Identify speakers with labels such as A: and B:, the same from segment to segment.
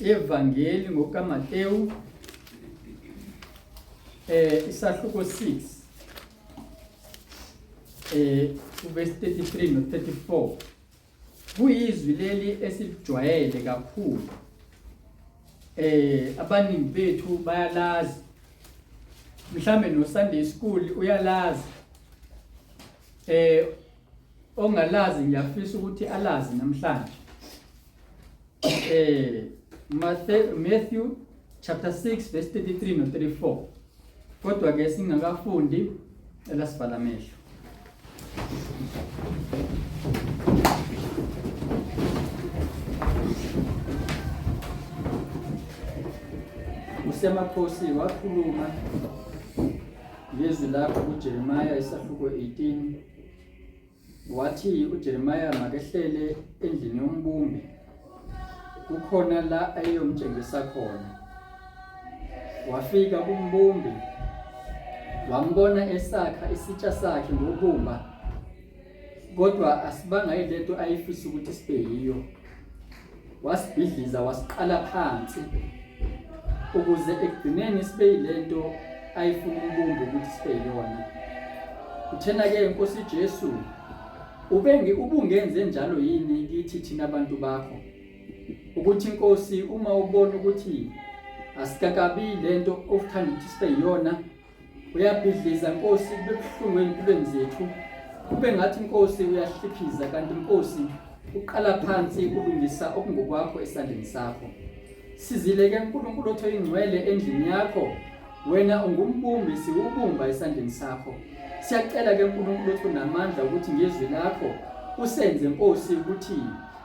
A: Evangeli ngokaMateyu isahluko 6 uverse 33 no 34. Kuyizwi leli esilijwayele kakhulu. Abaningi bethu bayalazi. Mhlambe no Sunday school uyalazi. Ongalazi ngiyafisa ukuthi alazi namhlanje. Matthew chapter 6 verse 33 no 34. Kodwa ke singakafundi elasivala amehlo. Usemakhosi wakhuluma ngezwi lakho kuJeremiya isahluko 18. Wathi uJeremiya makehlele endlini yombumbi, kukhona la ayeyomtshengisa khona. Wafika kumbumbi wambona esakha isitsha sakhe ngobumba, kodwa asibanga yilento ayifisa ukuthi sibe yiyo. Wasibhidliza wasiqala phansi ukuze ekugcineni sibe yilento ayifuna umbumbi ukuthi sibe yiyona. Uthena-ke Nkosi Jesu, ubenge ubungenze njalo yini kithi thina abantu bakho? Ukuthi Nkosi uma ubona ukuthi asikakabi lento ofuthanda ukuthi sibe yiyona, uyabhidliza Nkosi kube buhlungu empilweni zethu, kube ngathi Nkosi uyahliphiza, kanti Nkosi uqala phansi ulungisa okungokwakho esandleni sakho. Sizile ke uNkulunkulu otho ingcwele endlini yakho, wena ungumbumbi, siwubumba esandleni sakho. Siyacela ke uNkulunkulu otho namandla ukuthi ngezwi lakho usenze Nkosi ukuthi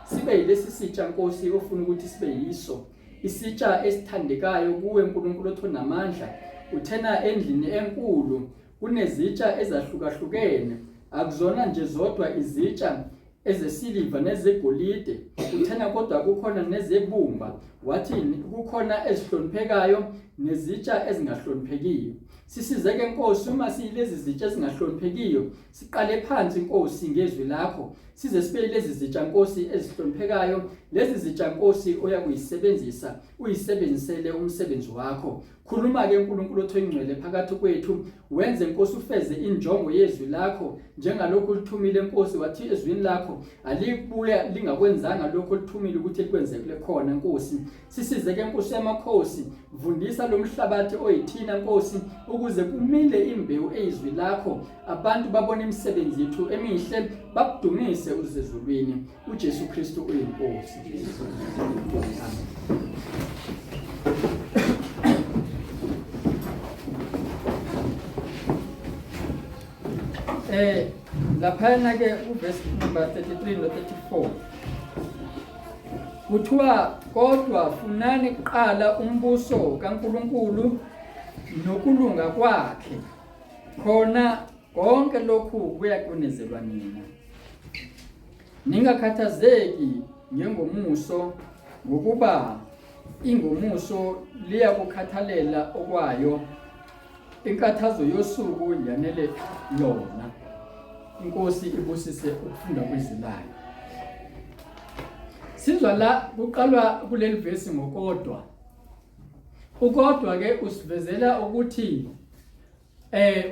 A: sibe yilesi sitsha Nkosi ofuna ukuthi sibe yiso, isitsha esithandekayo kuwe uNkulunkulu otho namandla. Uthena endlini enkulu kunezitsha ezahlukahlukene, akuzona nje zodwa izitsha ezesiliva nezegolide, uthena kodwa kukhona nezebumba. Wathi kukhona ezihloniphekayo nezitsha ezingahloniphekiyo. Sisizeke Nkosi uma siyilezi zitsha ezingahloniphekiyo, siqale phansi Nkosi ngezwi lakho, size sibe lezi zitsha Nkosi ezihloniphekayo, lezi zitsha Nkosi oyakuyisebenzisa, uyisebenzisele umsebenzi wakho. Khuluma ke uNkulunkulu otho ingcwele phakathi kwethu, wenze Nkosi ufeze injongo yezwi lakho njengalokhu ulithumile Nkosi, wathi ezwini lakho alikubuya lingakwenzanga lokho olithumile ukuthi likwenze kule khona Nkosi. Sisize ke Nkosi yamakhosi, vundisa lo mhlabathi oyithina Nkosi ukuze kumile imbewu eyizwi lakho, abantu babone imisebenzi yethu emihle bakudumise uzezulwini. uJesu Kristu uyiNkosi. Amen. Laphana ke uverse number 33 no 34 kuthiwa kodwa funani kuqala umbuso kaNkuluNkulu nokulunga kwakhe, khona konke lokhu kuyakunezelwa nina. Ningakhathazeki ngengomuso, ngokuba ingomuso liyakukhathalela okwayo. Inkathazo yosuku yanele yona. Inkosi ibusise ukufunda kwezwi layo. Sizwa la kuqalwa kuleli vesi ngokodwa. Ukodwa ke usivezela ukuthi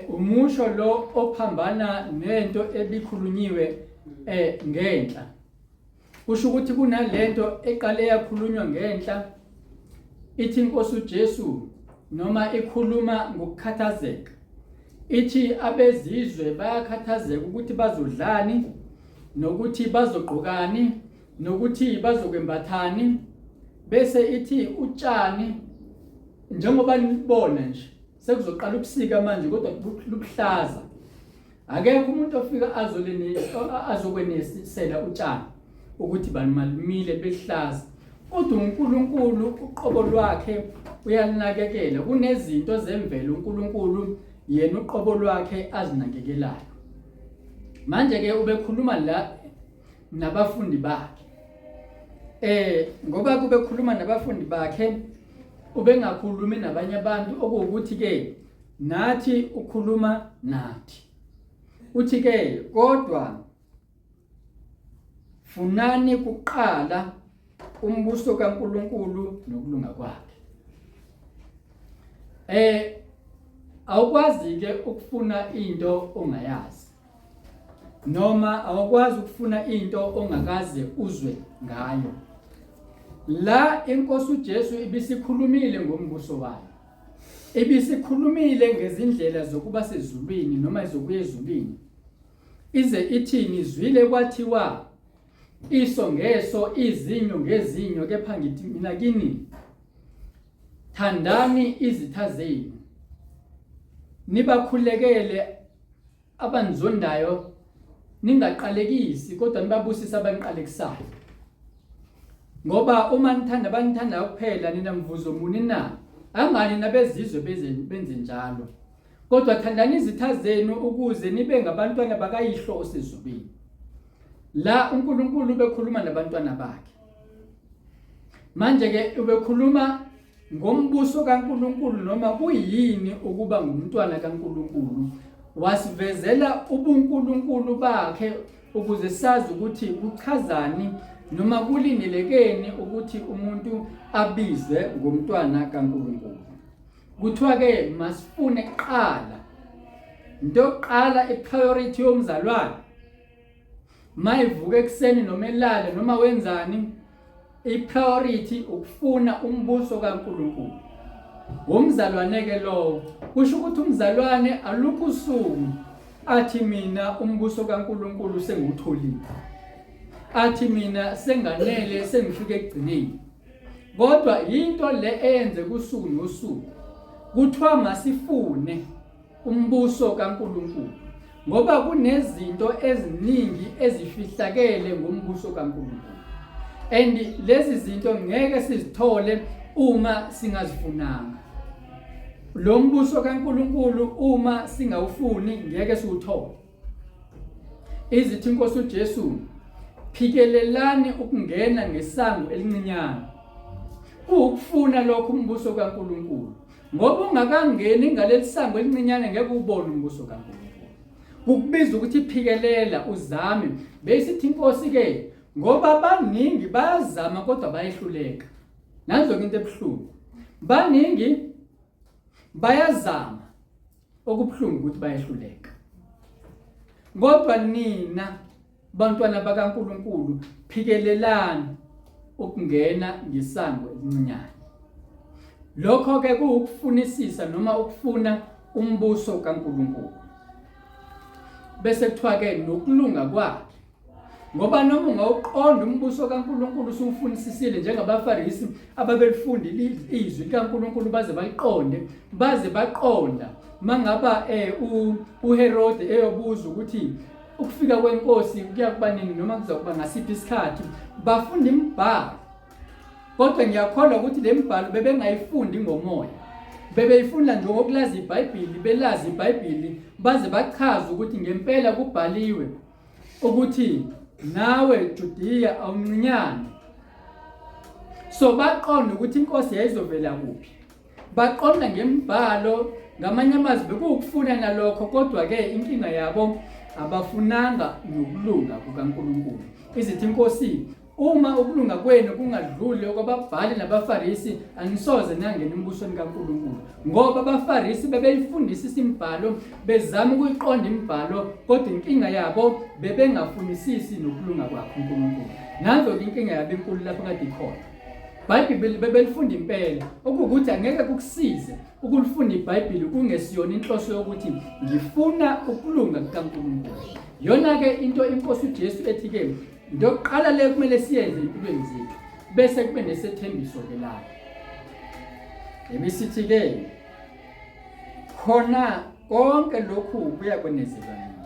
A: umusho lo ophambana nento ebikhulunyiwe ngenhla. Kusho ukuthi kunalento eqale yakhulunywa ngenhla, ithi inkosi uJesu noma ikhuluma ngokukhathazeka, ithi abezizwe bayakhathazeka ukuthi bazodlani nokuthi bazogqokani nokuthi bazokwembathani, bese ithi utshani njengoba nibona nje sekuzoqala ubusika manje kodwa lubuhlaza, akekho umuntu ofika azokwenisela utshani ukuthi banimalimile behlaza, kodwa uNkulunkulu uqobo lwakhe uyalinakekela. Kunezinto zemvelo uNkulunkulu yena uqobo lwakhe azinakekelayo. Manje ke ubekhuluma la nabafundi bakhe, ngoba kubekhuluma nabafundi bakhe ubengakhulumi nabanye abantu, okuwukuthi ke nathi ukhuluma nathi. Uthi ke kodwa funani kuqala Umbuso kaNkuluNkulu nokulunga kwakhe. Awukwazi ke ukufuna into ongayazi. Noma awukwazi ukufuna into ongakaze uzwe ngayo. La inkosi uJesu ibisikhulumile ngombuso wayo. Ibisikhulumile ngezindlela zokuba sezulwini noma zokuya ezulwini. Ize ithini zwile kwathiwa iso ngeso izinyo ngezinyo kepha ngithi mina kini thandani izitha zenu nibakhulekele abanizondayo ningaqalekisi kodwa nibabusise abaniqalekisayo ngoba uma nithanda abanithandayo kuphela nina mvuzo muni na angani nabezizwe benze njalo kodwa thandani izitha zenu ukuze nibe ngabantwana bakayihlo osezulwini la uNkulunkulu ubekhuluma nabantwana bakhe manje ke ubekhuluma ngombuso kaNkulunkulu noma kuyini ukuba ngumntwana kaNkulunkulu wasivezela ubuNkulunkulu bakhe ukuze sazi ukuthi kuchazani noma kulindelekeni ukuthi umuntu abizwe ngomntwana kaNkulunkulu kuthiwa ke masifune kuqala into yokuqala ipriority yomzalwane mayivuka ekuseni noma elale noma wenzani ipriority ukufuna umbuso kaNkuluNkulu umzalwane ke lowo kusho ukuthi umzalwane alukho usuku athi mina umbuso kaNkuluNkulu sengiwutholile athi mina senganele sengifike ekugcineni kodwa yinto le eyenze kusuku nosuku kuthiwa masifune umbuso kaNkuluNkulu ngoba kunezinto eziningi ezifihlakele ngombuso kaNkuluNkulu and lezi zinto ngeke sizithole uma singazifunanga lo mbuso kaNkuluNkulu uma singawufuni ngeke siwuthole izithi inkosi uJesu phikelelani ukungena ngesango elincinyane kuwukufuna lokho umbuso kaNkuluNkulu Ngoba ungakangeni ngaleli sango elincinyane ngeke ubone umbuso kaNkulunkulu. Kukubiza ukuthi phikelela uzame. Besithi inkosi ke ngoba baningi bayazama kodwa bayehluleka. Nanzo into ebuhlungu. Baningi bayazama okubuhlungu ukuthi bayehluleka. Kodwa nina Bantwana bakaNkulunkulu, phikelelani ukungena ngesango elincinyane. Lokho ke kuwukufunisisa noma ukufuna umbuso kaNkulunkulu. Bese kuthiwa ke nokulunga kwakhe. Ngoba noma ungawuqonda umbuso kaNkulunkulu usuwufunisisile njengabaFarisi ababelifunda izwi likaNkulunkulu baze baliqonde, baze baqonda mangaba eh uHerode eyobuza ukuthi ukufika kwenkosi kuyakuba nini noma kuzokuba ngasiphi isikhathi bafunda imibhalo kodwa ngiyakholwa ukuthi le mibhalo bebengayifundi ngomoya bebeyifunda nje ngokulazi iBhayibheli belazi iBhayibheli baze bachaze ukuthi ngempela kubhaliwe ukuthi nawe Judiya awuncinyane so baqonda ukuthi inkosi yayizovela kuphi Baqonda ngembhalo ngamanye amazwi bekuwukufuna nalokho kodwa ke inkinga yabo abafunanga nokulunga kukaNkulunkulu. Izithi inkosi uma ukulunga kwenu kungadluli okwababhali nabaFarisi anisoze nangena embusweni kaNkulunkulu ngoba abaFarisi bebeyifundisisa imibhalo bezama ukuyiqonda imibhalo kodwa inkinga yabo bebengafunisisi nokulunga kwakhe uNkulunkulu. Nanzo-ke inkinga yabo enkulu lapho kade ikhona. Bhayibheli bebelifunda impela okuwukuthi angeke kukusize ukulifunda iBhayibheli kungesiyona inhloso yokuthi ngifuna ukulunga kukaNkulunkulu. Yona ke into inkosi uJesu ethi ke into yokuqala le kumele siyenze empilweni zethu bese kube nesethembiso ke lapho. Ebisithi ke khona konke lokhu kuyakwenezelwa nina.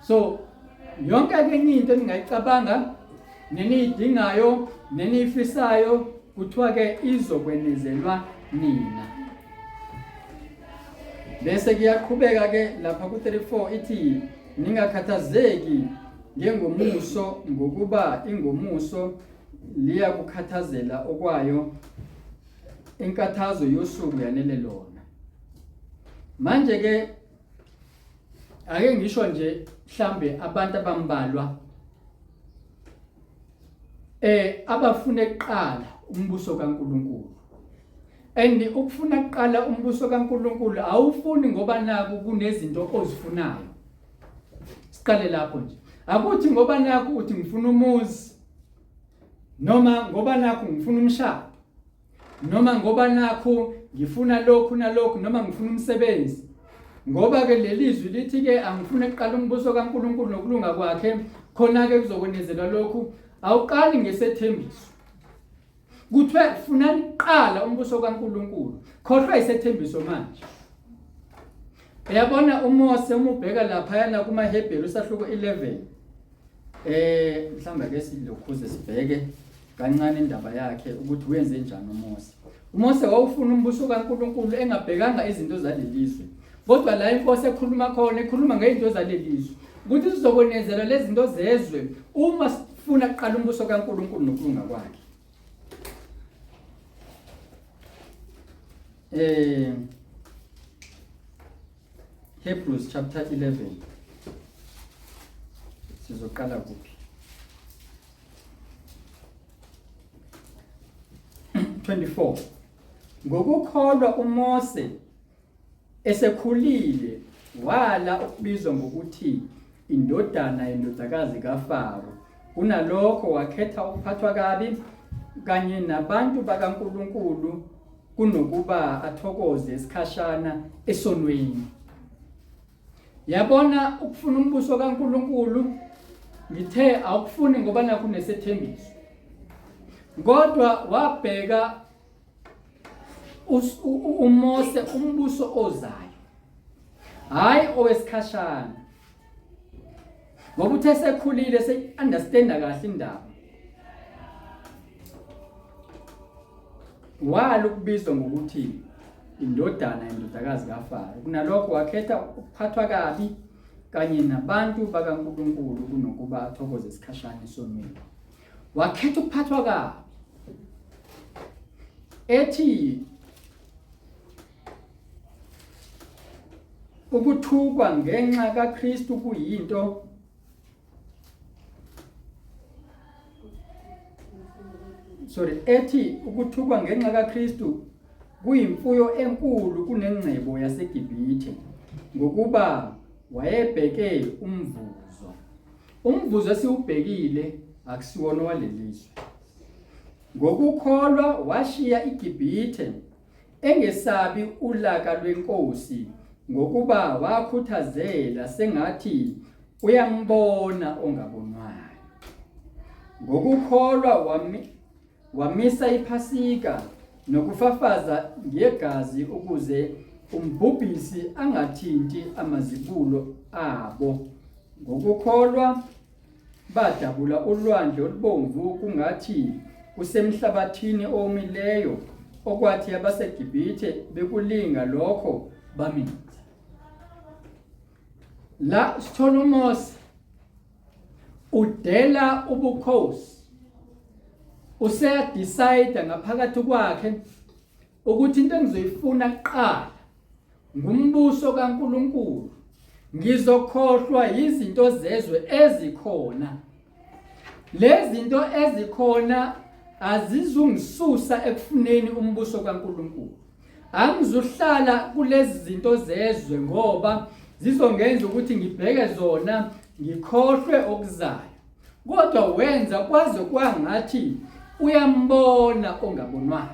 A: So yonke ke enye into eningayicabanga neniyidingayo neniyifisayo kuthiwa ke izokwenezelwa nina bese kuyaqhubeka ke lapha ku-34 ithi ningakhathazeki ngengomuso ngokuba ingomuso liyakukhathazela okwayo inkathazo yosuku yanele lona manje ke ake ngisho nje mhlambe abantu abambalwa Abafuna kuqala umbuso kaNkuluNkulu. And ukufuna kuqala umbuso kaNkuluNkulu awufuni ngoba naku kunezinto ozifunayo. Siqale lapho nje. Akuthi ngoba naku uthi ngifuna umuzi noma ngoba nakhu ngifuna umshado noma ngoba nakhu ngifuna lokhu nalokhu noma ngifuna umsebenzi ngoba ke leli zwi lithi ke angifune kuqala umbuso kaNkuluNkulu nokulunga kwakhe khona ke kuzokwenezelwa lokhu awuqali ngesethembiso kuthiwe funani kuqala umbuso kaNkuluNkulu khohlwa isethembiso manje uyabona uMose uma ubheka laphayana kumaHebheru sahluko 11 Mhlawumbe ake silokhuze sibheke kancane indaba yakhe ukuthi wenze njani uMose. UMose wawufuna umbuso kaNkuluNkulu engabhekanga izinto zalelizwe. Kodwa la inkosi ekhuluma khona ikhuluma ngezinto zalelizwe. Ukuthi sizokwenezela lezi zinto zezwe uma sifuna kuqala umbuso kaNkuluNkulu nokulunga kwakhe. Hebrews chapter 11 sizoqala kuphi 24 Ngokukholwa uMose esekhulile wala ukubizwa ngokuthi indodana yendodakazi kaFaro kunalokho wakhetha ukuphathwa kabi kanye nabantu bakaNkuluNkulu kunokuba athokoze isikhashana esonweni. Yabona ukufuna umbuso kaNkuluNkulu ngithe awukufuni ngoba nakho unesethembiso. Kodwa wabheka uMose umbuso ozayo. Hayi owesikhashana. Ngoba uthe sekhulile se-understanda kahle indaba. Wala ukubizwa ngokuthi indodana yendodakazi kaFaro. Kunalokho wakhetha ukuphathwa kabi kanye nabantu bakaNkulunkulu kunokuba athokoze isikhashana esonweni. Wakhetha ukuphathwa kabi. Ethi ukuthukwa ngenxa kaKristu kuyinto sorry ethi ukuthukwa ngenxa kaKristu kuyimfuyo enkulu kunengcebo yaseGibhithe ngokuba wayebheke umvuzo. Umvuzo esiwubhekile akusiwona walelizwe. Ngokukholwa washiya iGibhithe engesabi ulaka lwenkosi ngokuba wakhuthazela sengathi uyambona ongabonwayo. Ngokukholwa wamisa iPhasika nokufafaza ngegazi ukuze umbhubhisi angathinti amazibulo abo. Ngokukholwa Badabula ulwandle olubomvu kungathi kusemhlabathini owomileyo, okwathi abaseGibhithe bekulinga lokho baminza. La sithola uMose udela ubukhosi useyadecide ngaphakathi kwakhe ukuthi into engizoyifuna kuqala ngumbuso kaNkuluNkulu ngizokhohlwa yizinto zezwe ezikhona lezinto ezikhona azizungisusa ekufuneni umbuso kaNkuluNkulu angizuhlala kulezi zinto zezwe ngoba zizongenza ukuthi ngibheke zona ngikhohlwe okuzayo Kodwa wenza kwaze kwangathi uyambona ongabonwayo.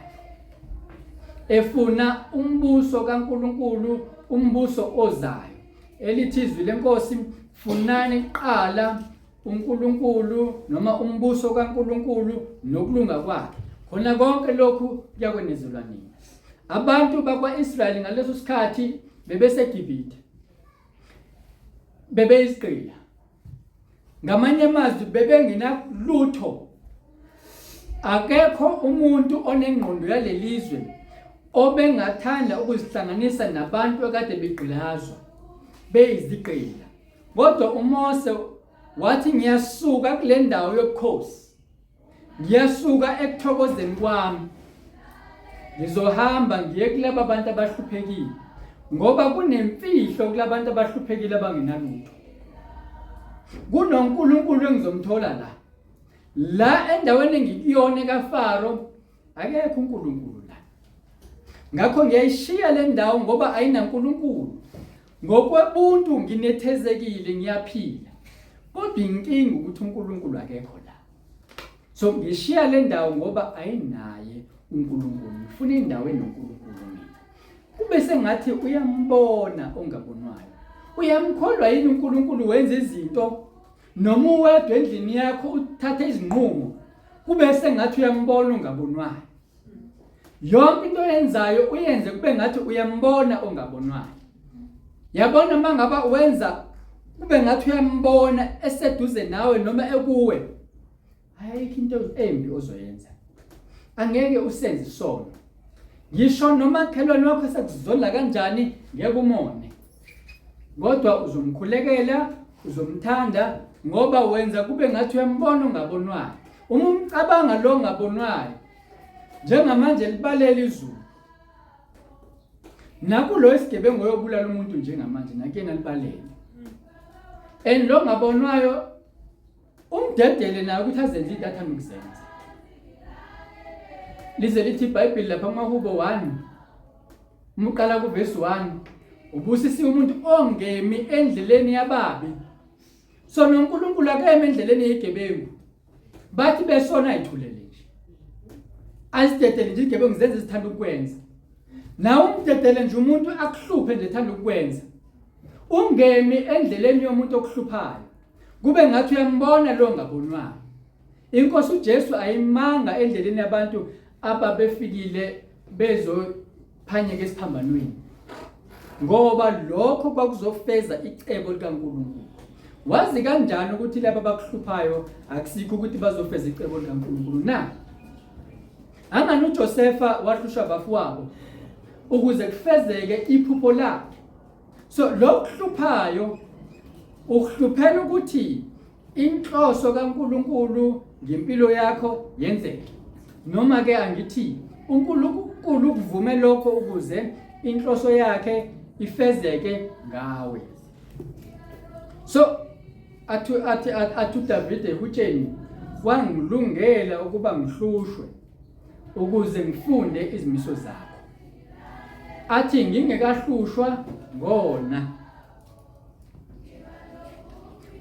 A: Efuna umbuso kaNkuluNkulu, umbuso ozayo. Elithi izwi lenkosi funani kuqala uNkulunkulu noma umbuso kaNkulunkulu nokulunga kwakhe. Khona konke lokhu kuyakwenezelwa nina. Abantu bakwa-Israyeli ngaleso sikhathi bebeseGibhithe. Bebeyizigqila. Ngamanye amazwi bebengenalutho. Akekho umuntu onengqondo yalelizwe obengathanda ukuzihlanganisa nabantu ekade begqilazwa beyizigqila. Kodwa uMose wathi ngiyasuka kule ndawo yobukhosi. Ngiyasuka ekuthokozeni kwami. Ngizohamba ngiye kulaba bantu abahluphekile ngoba kunemfihlo kulabantu abahluphekile abangenalutho. KunoNkulunkulu engizomthola la. La endaweni engikuyona kaFaro akekho uNkulunkulu la. Ngakho ngiyayishiya le ndawo ngoba ayinaNkulunkulu. Ngokwebuntu nginethezekile ngiyaphila. Kodwa inkinga ukuthi uNkulunkulu akekho la. So ngishiya le ndawo ngoba ayinaye uNkulunkulu. Ngifuna indawo enoNkulunkulu mina. Kube sengathi uyambona ongabonwayo. Uyamkholwa yini uNkulunkulu wenza izinto noma uwedwa endlini yakho uthathe izinqumo kube sengathi uyambona ongabonwayo. Yonke into oyenzayo uyenze kube ngathi uyambona ongabonwayo. Yabona mangaba wenza kube ngathi uyambona eseduze nawe noma ekuwe. Ayikho into embi ozoyenza. Angeke usenze isono. Ngisho nomakhelwane wakho esekuzonda kanjani ngeke umone. Kodwa uzomkhulekela, uzomthanda ngoba wenza kube ngathi uyambona ongabonwayo. Uma umcabanga lo ongabonwayo njengamanje libalele izulu. Nakulo isigebengu oyobulala umuntu njengamanje nakuyena libalele. And lo ngabonwayo umdedele naye ukuthi azenze into athanda ukuzenza. Lize lithi iBhayibheli lapha kumaHubo 1 uma uqala kuvesi 1 ubusisiwe umuntu ongemi endleleni yababi. So noNkulunkulu akeme endleleni yegebengu. Bathi besona ayithulele nje. Azidedele nje igebengu zenze ezithanda ukwenza. Nawe umdedele nje umuntu akuhluphe nje ethanda ukwenza. Ungemi endleleni yomuntu okuhluphayo. Kube ngathi uyambona lo ngabonwayo. Inkosi uJesu ayimanga endleleni yabantu ababefikile bezophanyeka esiphambanweni. Ngoba lokho kwakuzofeza icebo likaNkulunkulu. Wazi kanjani ukuthi laba abakuhluphayo akusikho ukuthi bazofeza icebo likaNkulunkulu na? Angani uJosefa wahlushwa abafowabo ukuze kufezeke iphupho lakhe. So lokuhluphayo ukuhluphela ukuthi inhloso kaNkulunkulu ngempilo yakho yenzeke. Noma ke angithi uNkulunkulu ukuvume lokho ukuze inhloso yakhe ifezeke ngawe. So athi athi athi uDavide ehutsheni kwangilungela ukuba ngihlushwe ukuze ngifunde izimiso zakho. Athi ngingekahlushwa ngona.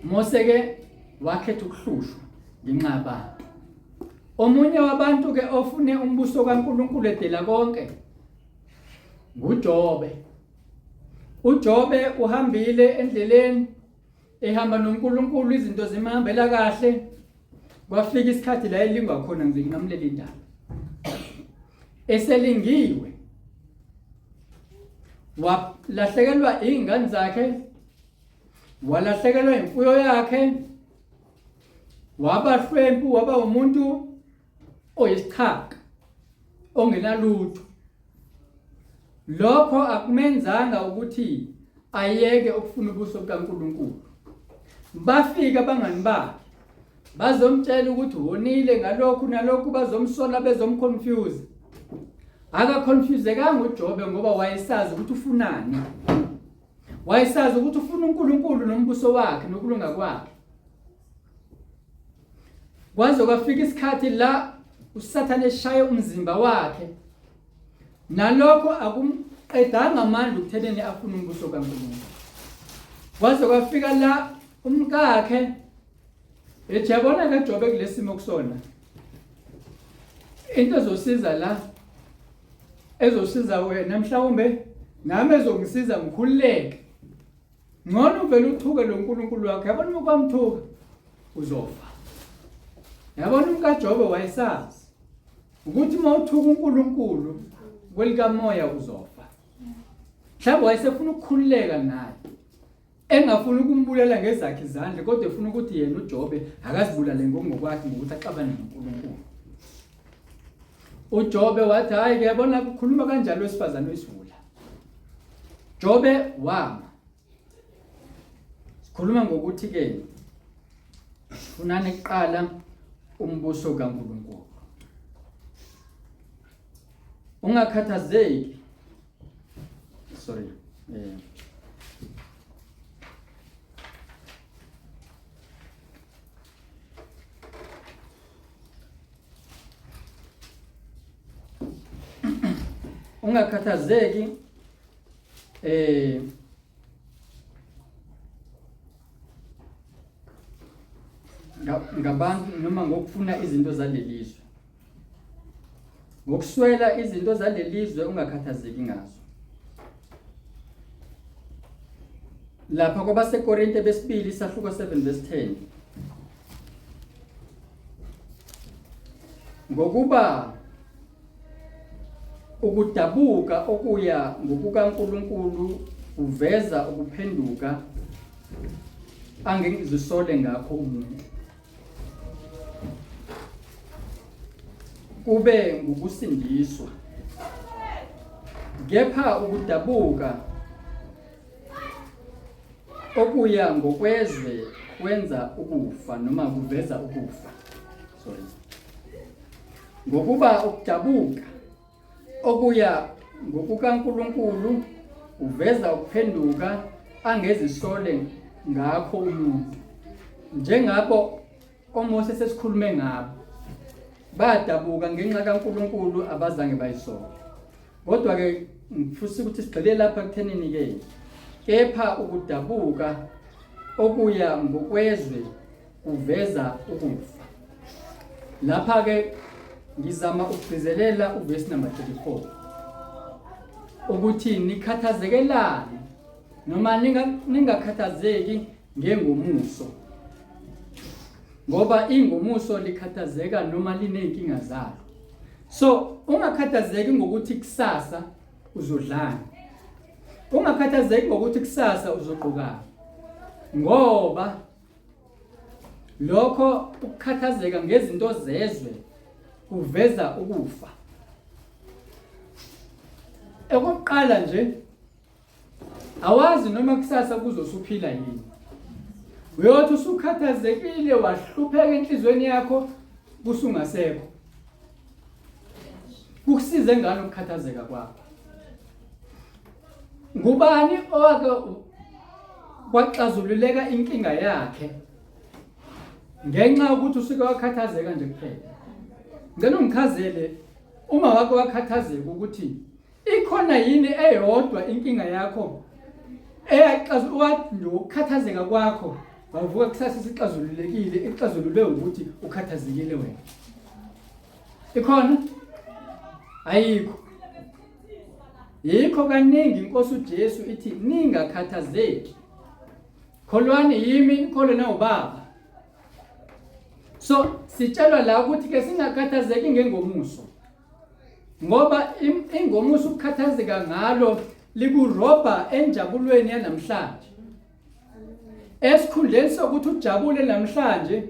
A: Mose ke wakhetha ukuhlushwa ngenxa yabantu. Omunye wabantu ke ofune umbuso kaNkulunkulu edela konke nguJobe. UJobe uhambile endleleni ehamba noNkulunkulu izinto zimhambela kahle. Kwafika isikhathi la elingwa khona ngizinqamulela indaba. Eselingiwe walahlekelwa izingane zakhe walahlekelwa imfuyo yakhe waba hlwempu waba umuntu oyisichaka ongenalutho Lokho akumenzanga ukuthi ayeke ukufuna ubuso bukaNkulunkulu. Bafika abangani bakhe bazomtshela ukuthi wonile ngalokhu nalokhu, bazomsola bezomconfuse. Akaconfusekanga uJobe ngoba wayesazi ukuthi ufunani. Wayesazi ukuthi ufuna uNkulunkulu nombuso wakhe nokulunga kwakhe. Kwaze kwafika isikhathi la uSathane eshaye umzimba wakhe Nalokho akumqedanga amandla ukutheneni afune umbuso kaNkulunkulu. Kwaze kwafika la umkakhe ethi yabona ke Jobe kulesimo kusona. Into ezosiza la ezosiza wena mhlawumbe nami ezongisiza ngikhululeke. Ngcono uvele uthuke lo nkulunkulu wakho. Yabona uma kwamthuka uzofa. Yabona umkaJobe wayesazi ukuthi uma uthuka uNkulunkulu kwelikamoya uzofa. Mhlawumbe wayesefuna ukukhululeka naye. Engafuni ukumbulala ngezakhe izandla kodwa efuna ukuthi yena uJobe akazibulale ngokungokwakhe ngokuthi axabane noNkulunkulu. UJobe wathi hayi ke yabona kukhuluma kanjalo wesifazane oyisiwula. Jobe wama. Sikhuluma ngokuthi ke funani kuqala umbuso kaNkulunkulu. Ungakhathazeki. Sorry. Eh. Ungakhathazeki eh ngabantu noma ngokufuna izinto zalelizwe. Ngokuswela izinto zalelizwe ungakhathazeki ngazo. Lapha kwabaseKorinte besibili isahluko 7 verse 10. Ngokuba ukudabuka okuya ngokukaNkulunkulu kuveza ukuphenduka angengizisole ngakho umuntu. Kube ngukusindiswa. Kepha ukudabuka okuya ngokwezwe kwenza ukufa noma kuveza ukufa. Sorry. Ngokuba ukudabuka okuya ngokukaNkulunkulu uveza ukuphenduka angezisole ngakho umuntu. Njengabo oMose sesikhulume ngabo badabuka ngenxa kaNkulunkulu abazange bayisole. Kodwa ke ngifisa ukuthi sigxile lapha kuthenini ke kepha ukudabuka okuya ngokwezwe kuveza ukufa. Lapha ke ngizama ukugcizelela uvesi number 34 ukuthi nikhathazekelani noma ningakhathazeki ngengomuso ngoba ingomuso likhathazeka noma liney'nkinga zalo. So ungakhathazeki ngokuthi kusasa uzodlani, ungakhathazeki ngokuthi kusasa uzogqokani, ngoba lokho ukukhathazeka ngezinto zezwe kuveza ukufa. Okokuqala nje awazi noma kusasa kuzosuphila yini. Uyothi usukhathazekile wahlupheka enhlizweni yakho kusungasekho. Kukusize ngani ukukhathazeka kwakho? Ngubani owake kwaxazululeka inkinga yakhe ngenxa yokuthi usuke wakhathazeka nje kuphela? Ngicela ungichazele uma wake wakhathazeka ukuthi ikhona yini eyodwa inkinga yakho eyaxazululwa nje ukukhathazeka kwakho wavuka kusasa isixazululekile ixazululwe ukuthi ukhathazekile wena. Ikhona? Ayikho. Yikho kaningi inkosi uJesu ithi ningakhathazeki. Kholwani yimi, nikholwe nawubaba. So sitshelwa la ukuthi ke singakhathazeki ngengomuso. Ngoba ingomuso ukukhathazeka ngalo likurobha enjabulweni yanamhlanje. Esikhundleni sokuthi ujabule namhlanje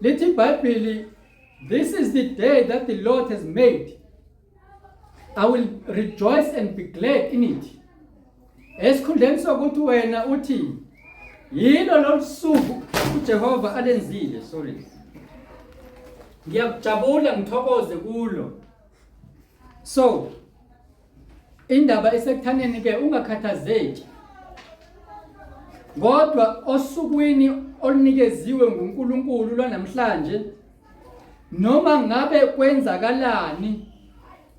A: lithi iBhayibheli this is the day that the Lord has made. I will rejoice and be glad in it. Esikhundleni sokuthi wena uthi yilo lolu suku uJehova alenzile, sorry. Ngiyakujabula ngithokoze kulo. So indaba isekuthaneni ke ungakhathazeki. Kodwa osukwini olunikeziwe nguNkulunkulu lwanamhlanje noma ngabe kwenzakalani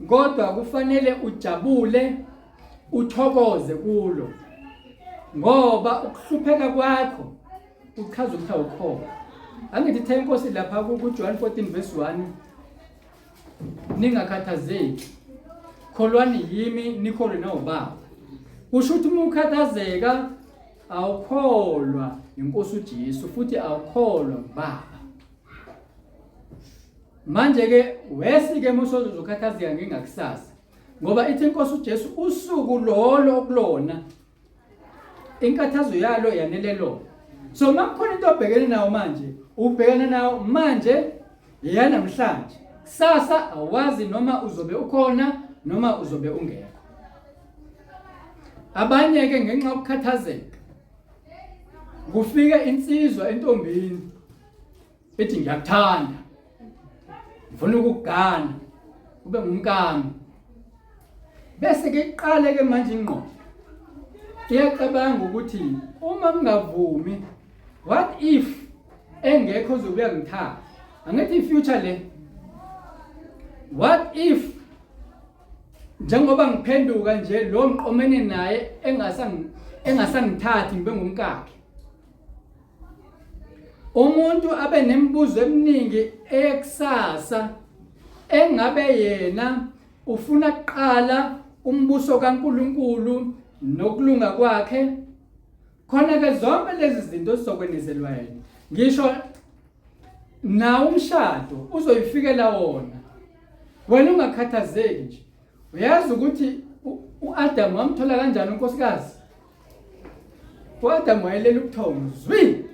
A: kodwa kufanele ujabule uthokoze kulo ngoba ukuhlupheka kwakho kuchaza ukuthi awukholwa. Angithi ithe inkosi lapha kuJohn 14 verse 1 ningakhathazeki kholwani yimi nikholwe nawubaba. Kusho ukuthi uma ukhathazeka awukholwa inkosi uJesu futhi awukholwa ngubaba. Manje ke wesi ke musozokhathazeka ngengakusasa ngoba ithi inkosi uJesu usuku lolo kulona inkathazo yalo yanele lona. So makukhona into obhekene nayo manje, ubhekana nayo manje yanamhlanje. Kusasa awazi noma uzobe ukhona noma uzobe ungekho. Abanye ke ngenxa yokukhathazeka kufika insizwa entombini ethi ngiyakuthanda ngifuna ukugana ube ngumkami bese ke iqale ke manje ingqondo iyacabanga ukuthi uma ngingavumi what if engekho ozobuya ngithatha angithi i-future le what if Njengoba ngiphenduka nje lo ngiqomene naye engasangithathi ngibe ngumkakhe. Umuntu abe nemibuzo eminingi eyekusasa engabe yena ufuna kuqala umbuso kaNkuluNkulu nokulunga kwakhe khona ke zonke lezi zinto zizokwenezelwa yena ngisho nawo umshado uzoyifikela wona wena ungakhathazeki nje uyazi ukuthi uAdam wamthola kanjani unkosikazi U-Adamu wayelela ubuthongo zwi.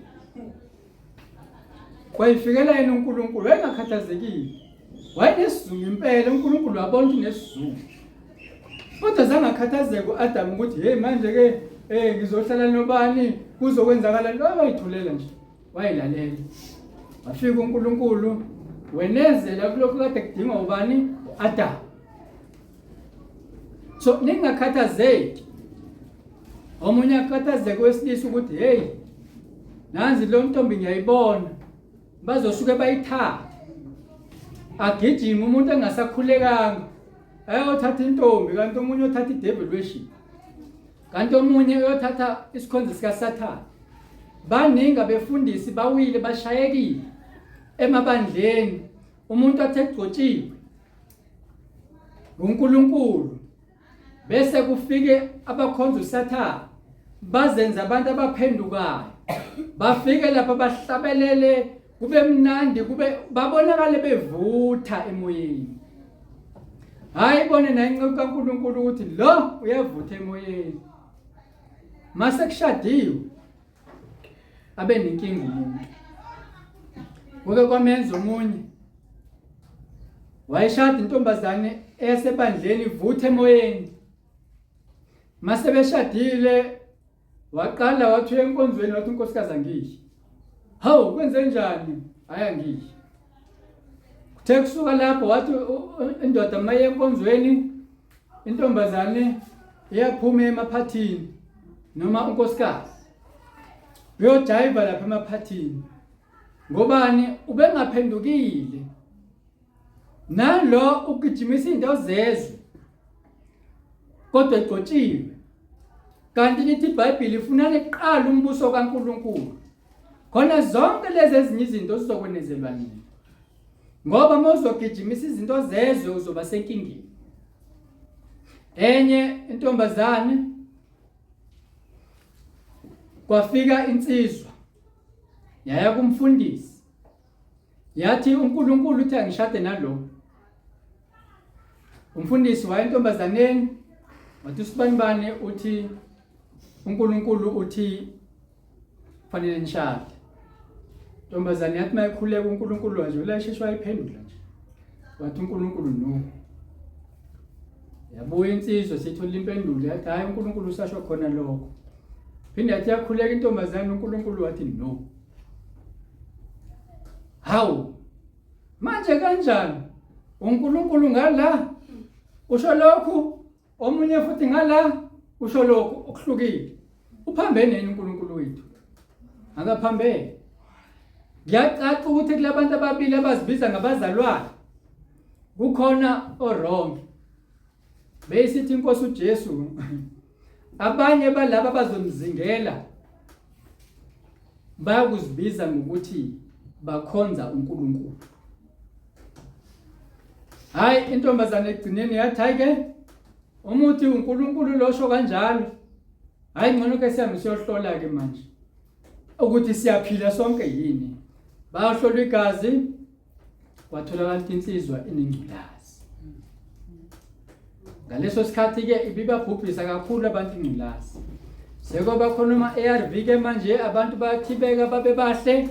A: Kwayifikela yena uNkulunkulu wayengakhathazekile. Wayenesizungu impela uNkulunkulu wabona ukuthi unesizungu. Kodwa zange akhathazeke u-Adamu ukuthi hey manje ke eh ngizohlala nobani kuzokwenzakala lo wayithulela nje wayilalela. Wafika uNkulunkulu wenezela kulokhu kade kudingwa ubani u-Adamu. So ningakhathazeki. Omunye akhathazeke wesilisa ukuthi hey nanzi lo ntombi ngiyayibona bazosuke bayithathe. Agijima umuntu engasakhulekanga ayothatha intombi kanti omunye othatha idevil worship. Kanti omunye uyothatha isikhonzi sikaSathane. Baningi abefundisi bawile bashayekile emabandleni umuntu athe egcotshiwe uNkulunkulu bese kufike abakhonza uSathane bazenza abantu abaphendukayo bafike lapha bahlabelele kube mnandi kube babonakale bevutha emoyeni hayi bone naye inceku kaNkulunkulu ukuthi lo uyavutha emoyeni mase kushadiwe abe nenkinga umuntu kuke kwamenza omunye wayeshada intombazane eyasebandleni ivuthe emoyeni mase beshadile waqala wathi uya enkonzweni wathi unkosikazi angiyi hawu kwenze njani hayi angiyi kuthe kusuka lapho wathi indoda maye enkonzweni intombazane iyaphuma emaphathini noma unkosikazi uyojayiva lapha emaphathini ngobani ubengaphendukile nalo ugijimisa izinto zezwe kodwa egcotshiwe kanti lithi iBhayibheli ifunani kuqala umbuso kaNkuluNkulu khona zonke lezi ezinye izinto zizokwenezelwa nini ngoba uma uzogijimisa izinto zezwe uzoba senkingeni enye intombazane kwafika insizwa yaya kumfundisi yathi uNkulunkulu uthi angishade nalo umfundisi waye entombazaneni wathi usibanibani uthi uNkulunkulu uthi fanele nishade ntombazane yathi mayikhuleka uNkulunkulu wanje ulayisheshe wayiphendula nje wathi uNkulunkulu no yabuya insizwa sithola impendulo yathi hayi uNkulunkulu usasho khona lokho phinde yathi yakhuleka intombazane uNkulunkulu wathi no hawu manje kanjani uNkulunkulu ngala usho lokhu omunye futhi ngala usho lokhu okuhlukile uphambene yini uNkulunkulu wethu akaphambene kuyacaca ukuthi kulabantu ababili abazibiza ngabazalwane kukhona owrong beyisithi inkosi uJesu abanye balaba bazomzingela bayakuzibiza ngokuthi bakhonza uNkulunkulu hayi intombazane egcineni yathi hayi ke umuthi uNkulunkulu losho kanjalo hayi ngcono ke sihambe siyohlola ke manje ukuthi siyaphila sonke yini bayohlolwa igazi kwatholakala ukuthi insizwa inengculazi ngaleso sikhathi ke ibibabhubhisa kakhulu abantu ingculazi sekoba khona ama-ARV ke manje abantu bayathibeka babe bahle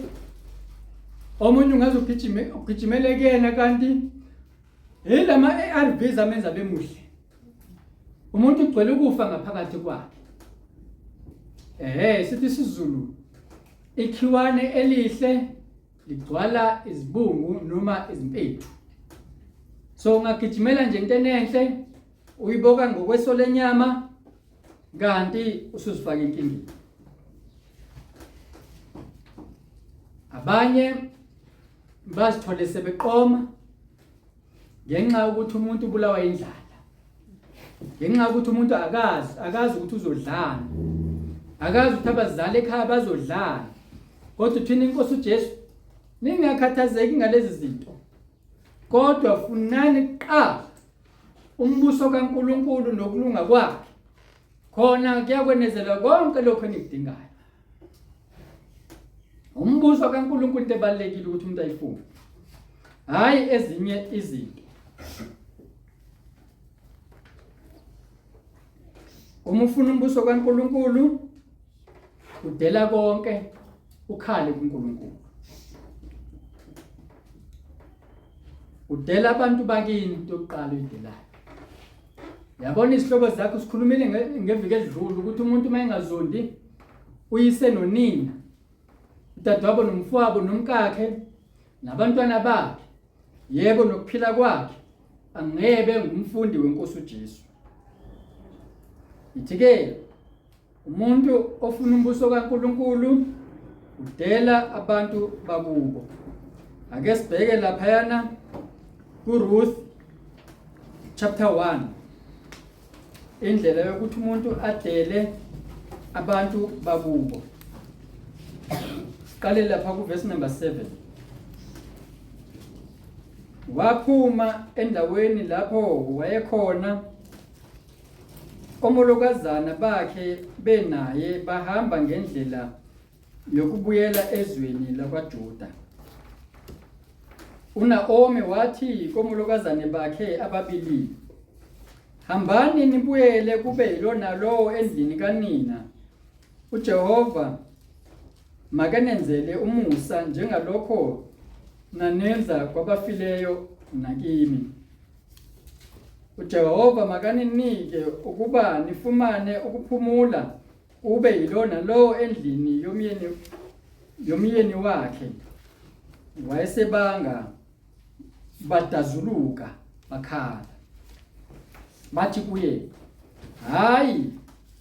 A: omunye ungaze ugijime ugijimele kuyena kanti yilama ARVs amenza bemuhle umuntu ugcwele ukufa ngaphakathi kwakhe ehe sithi isiZulu ikhiwane elihle ligcwala izibungu noma izimpethu so ungagijimela nje into enenhle uyiboka ngokweso lenyama kanti usuzifaka enkingeni abanye bazithole sebeqoma ngenxa yokuthi umuntu ubulawa indlala. Ngenxa yokuthi umuntu akazi, akazi ukuthi uzodlani. Akazi ukuthi abazali ekhaya bazodlani. Kodwa uthini inkosi uJesu? Ningakhathazeki ngalezi zinto. Kodwa funani kuqala umbuso kaNkuluNkulu nokulunga kwakhe. Khona kuyakwenezelwa konke lokho enikudingayo. Umbuso kaNkuluNkulu into ebalekile ukuthi umuntu ayifune. Hayi ezinye izinto. Uma ufuna umbuso kaNkuluNkulu udela konke ukhale kuNkulunkulu. Udela abantu bakini into yokuqala uyidelayo. Yabona izihlobo zakho sikhulumile ngeviki edlule ukuthi umuntu uma engazondi uyise nonina udadewabo nomfowabo nomkakhe nabantwana bakhe yebo nokuphila kwakhe angebe ngumfundi wenkosi uJesu. Ithi-ke umuntu ofuna umbuso kaNkulunkulu udela abantu bakubo. Ake sibheke laphayana kuRuth chapter 1 indlela yokuthi umuntu adele abantu bakubo. Siqale lapha kuverse number 7. Waphuma endaweni lapho wayekhona omolokazana bakhe benaye bahamba ngendlela yokubuyela ezweni lakwaJuda. UNaomi wathi komolokazane bakhe ababili, Hambani nibuyele kube yilona lowo endlini kanina. UJehova makenenzele umusa njengalokho nanenza kwabafileyo nakimi. UJehova makaninike ukuba nifumane ukuphumula ube yilona lowo endlini yomyeni yomyeni wakhe. Wayesebanga badazuluka bakhala bathi kuye hayi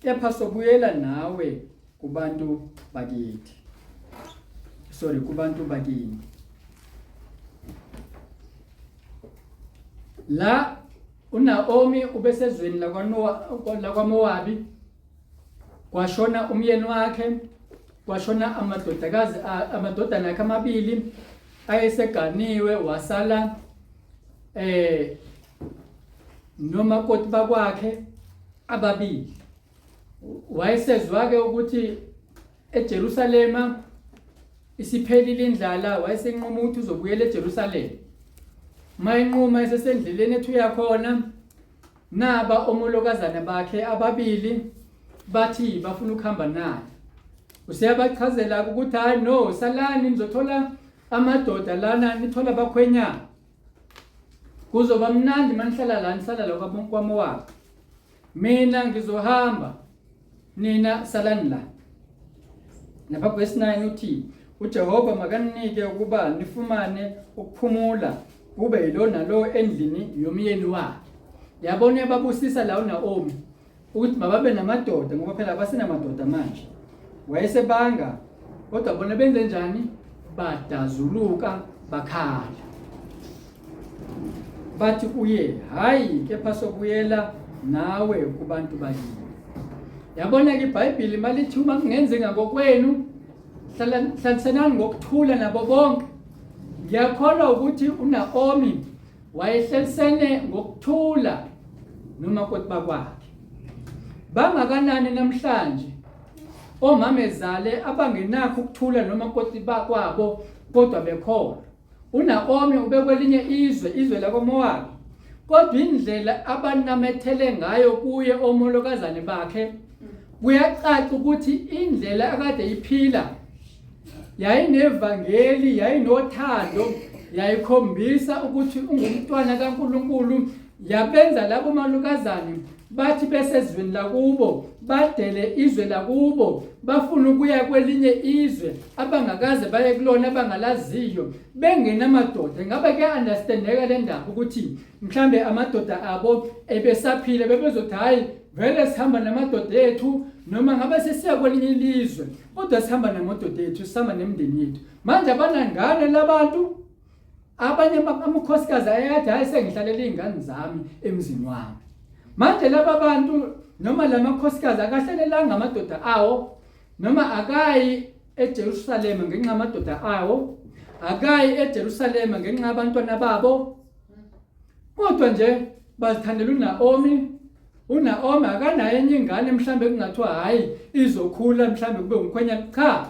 A: kepha sobuyela nawe kubantu bakithi sorry kubantu bakini la uNaomi ubesezweni lakwaNowa lakwaMowabi kwashona umyeni wakhe kwashona amadodakazi amadodana akhe amabili ayeseganiwe wasala eh nomakoti bakwakhe ababili wayesezwa ke ukuthi eJerusalema isiphelile indlala wayesenquma ukuthi uzobuyela eJerusalema uma enquma esesendleleni ethi uyakhona naba omolokazana bakhe ababili bathi bafuna ukuhamba naye useyabachazela ukuthi hayi no salani nizothola amadoda lana nithola abakhwenyana kuzoba mnandi manihlala la nisala la kwaMowabi mina ngizohamba nina salani la lapha verse 9 uthi uJehova makanike ukuba nifumane ukuphumula kube yilona lo endlini yomyeni wakhe yabona uyababusisa la uNaomi ukuthi mababe namadoda ngoba phela abasenamadoda manje wayesebanga kodwa bona benze njani badazuluka bakhala bathi kuye hayi kepha sobuyela nawe kubantu bakini yabona ke iBhayibheli malithi uma kungenzeka ngokwenu hlalisanani ngokuthula nabo bonke ngiyakholwa ukuthi uNaomi wayehlelisene ngokuthula nomakoti bakwakhe bangakanani namhlanje omamezale abangenakho ukuthula nomakoti bakwabo kodwa bekholwa uNaomi ubekwelinye izwe izwe lakwaMowabi kodwa indlela abanamethele ngayo kuye omolokazane bakhe kuyacaca ukuthi indlela akade iphila yayinevangeli yayinothando yayikhombisa ukuthi ungumntwana kaNkuluNkulu yabenza labo malukazane bathi besezweni lakubo badele izwe lakubo bafuna ukuya kwelinye izwe abangakaze baye kulona abangalaziyo bengenamadoda ngabe kuya-understandeka le ndaba ukuthi mhlambe amadoda abo ebesaphile bebezothi hhayi vele sihamba namadoda ethu noma ngabe sesiya kwelinye ilizwe kodwa sihamba namadoda ethu sihamba nemindeni yethu manje abanangane labantu abanye amakhosikazi ayathi hayi sengihlalela iy'ngane zami emzini wami Manje laba bantu noma lamakhosikazi akahlalelanga amadoda awo noma akayi eJerusalema ngenxa yamadoda awo, akayi eJerusalema ngenxa yabantwana babo, kodwa nje bazithandela uNaomi. UNaomi akanayo enye ingane mhlambe kungathiwa hayi izokhula mhlambe kube umkhwenyana. Cha,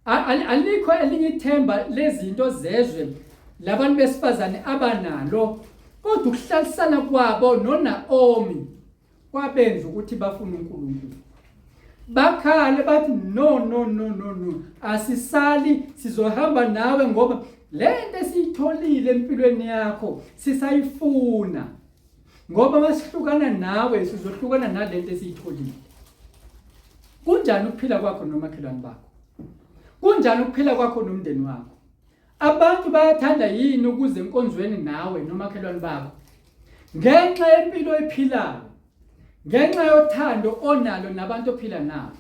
A: alikho elinye ithemba lezinto zezwe labantu besifazane abanalo, kodwa ukuhlalisana kwabo noNaomi kwabenza ukuthi bafune uNkulunkulu. Bakhale bathi no no no no no, asisali, sizohamba nawe ngoba lento esiyitholile empilweni yakho sisayifuna, ngoba masihlukana nawe sizohlukana nalento esiyitholile. Kunjani ukuphila kwakho nomakhelwane bakho? Kunjani ukuphila kwakho nomndeni wakho? Abantu bayathanda yini ukuze enkonzweni nawe nomakhelwane bakho? Ngenxa yempilo oyiphilayo, ngenxa yothando onalo nabantu ophila nabo,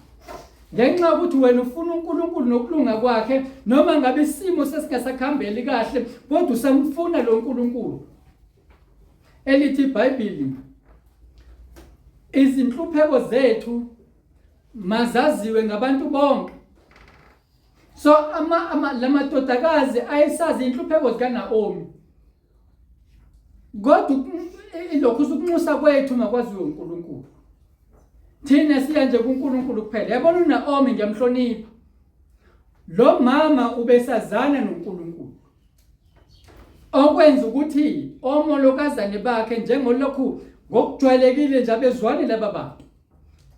A: ngenxa yokuthi wena ufuna uNkulunkulu nokulunga kwakhe, noma ngabe isimo sesingasakuhambeli kahle, kodwa usamfuna lo nkulunkulu. Elithi iBhayibheli, izinhlupheko zethu mazaziwe ngabantu bonke. So ama, ama lamadodakazi ayesazi inhlupheko zikaNaomi. Kodwa lokhu ukunxusa kwethu makwaziwe uNkulunkulu. Thina siya nje kuNkulunkulu kuphela. Yabona uNaomi ngiyamhlonipha. Lo mama ubesazana noNkulunkulu. Okwenza ukuthi omolokazane bakhe njengolokhu ngokujwayelekile nje abezwani laba bantu.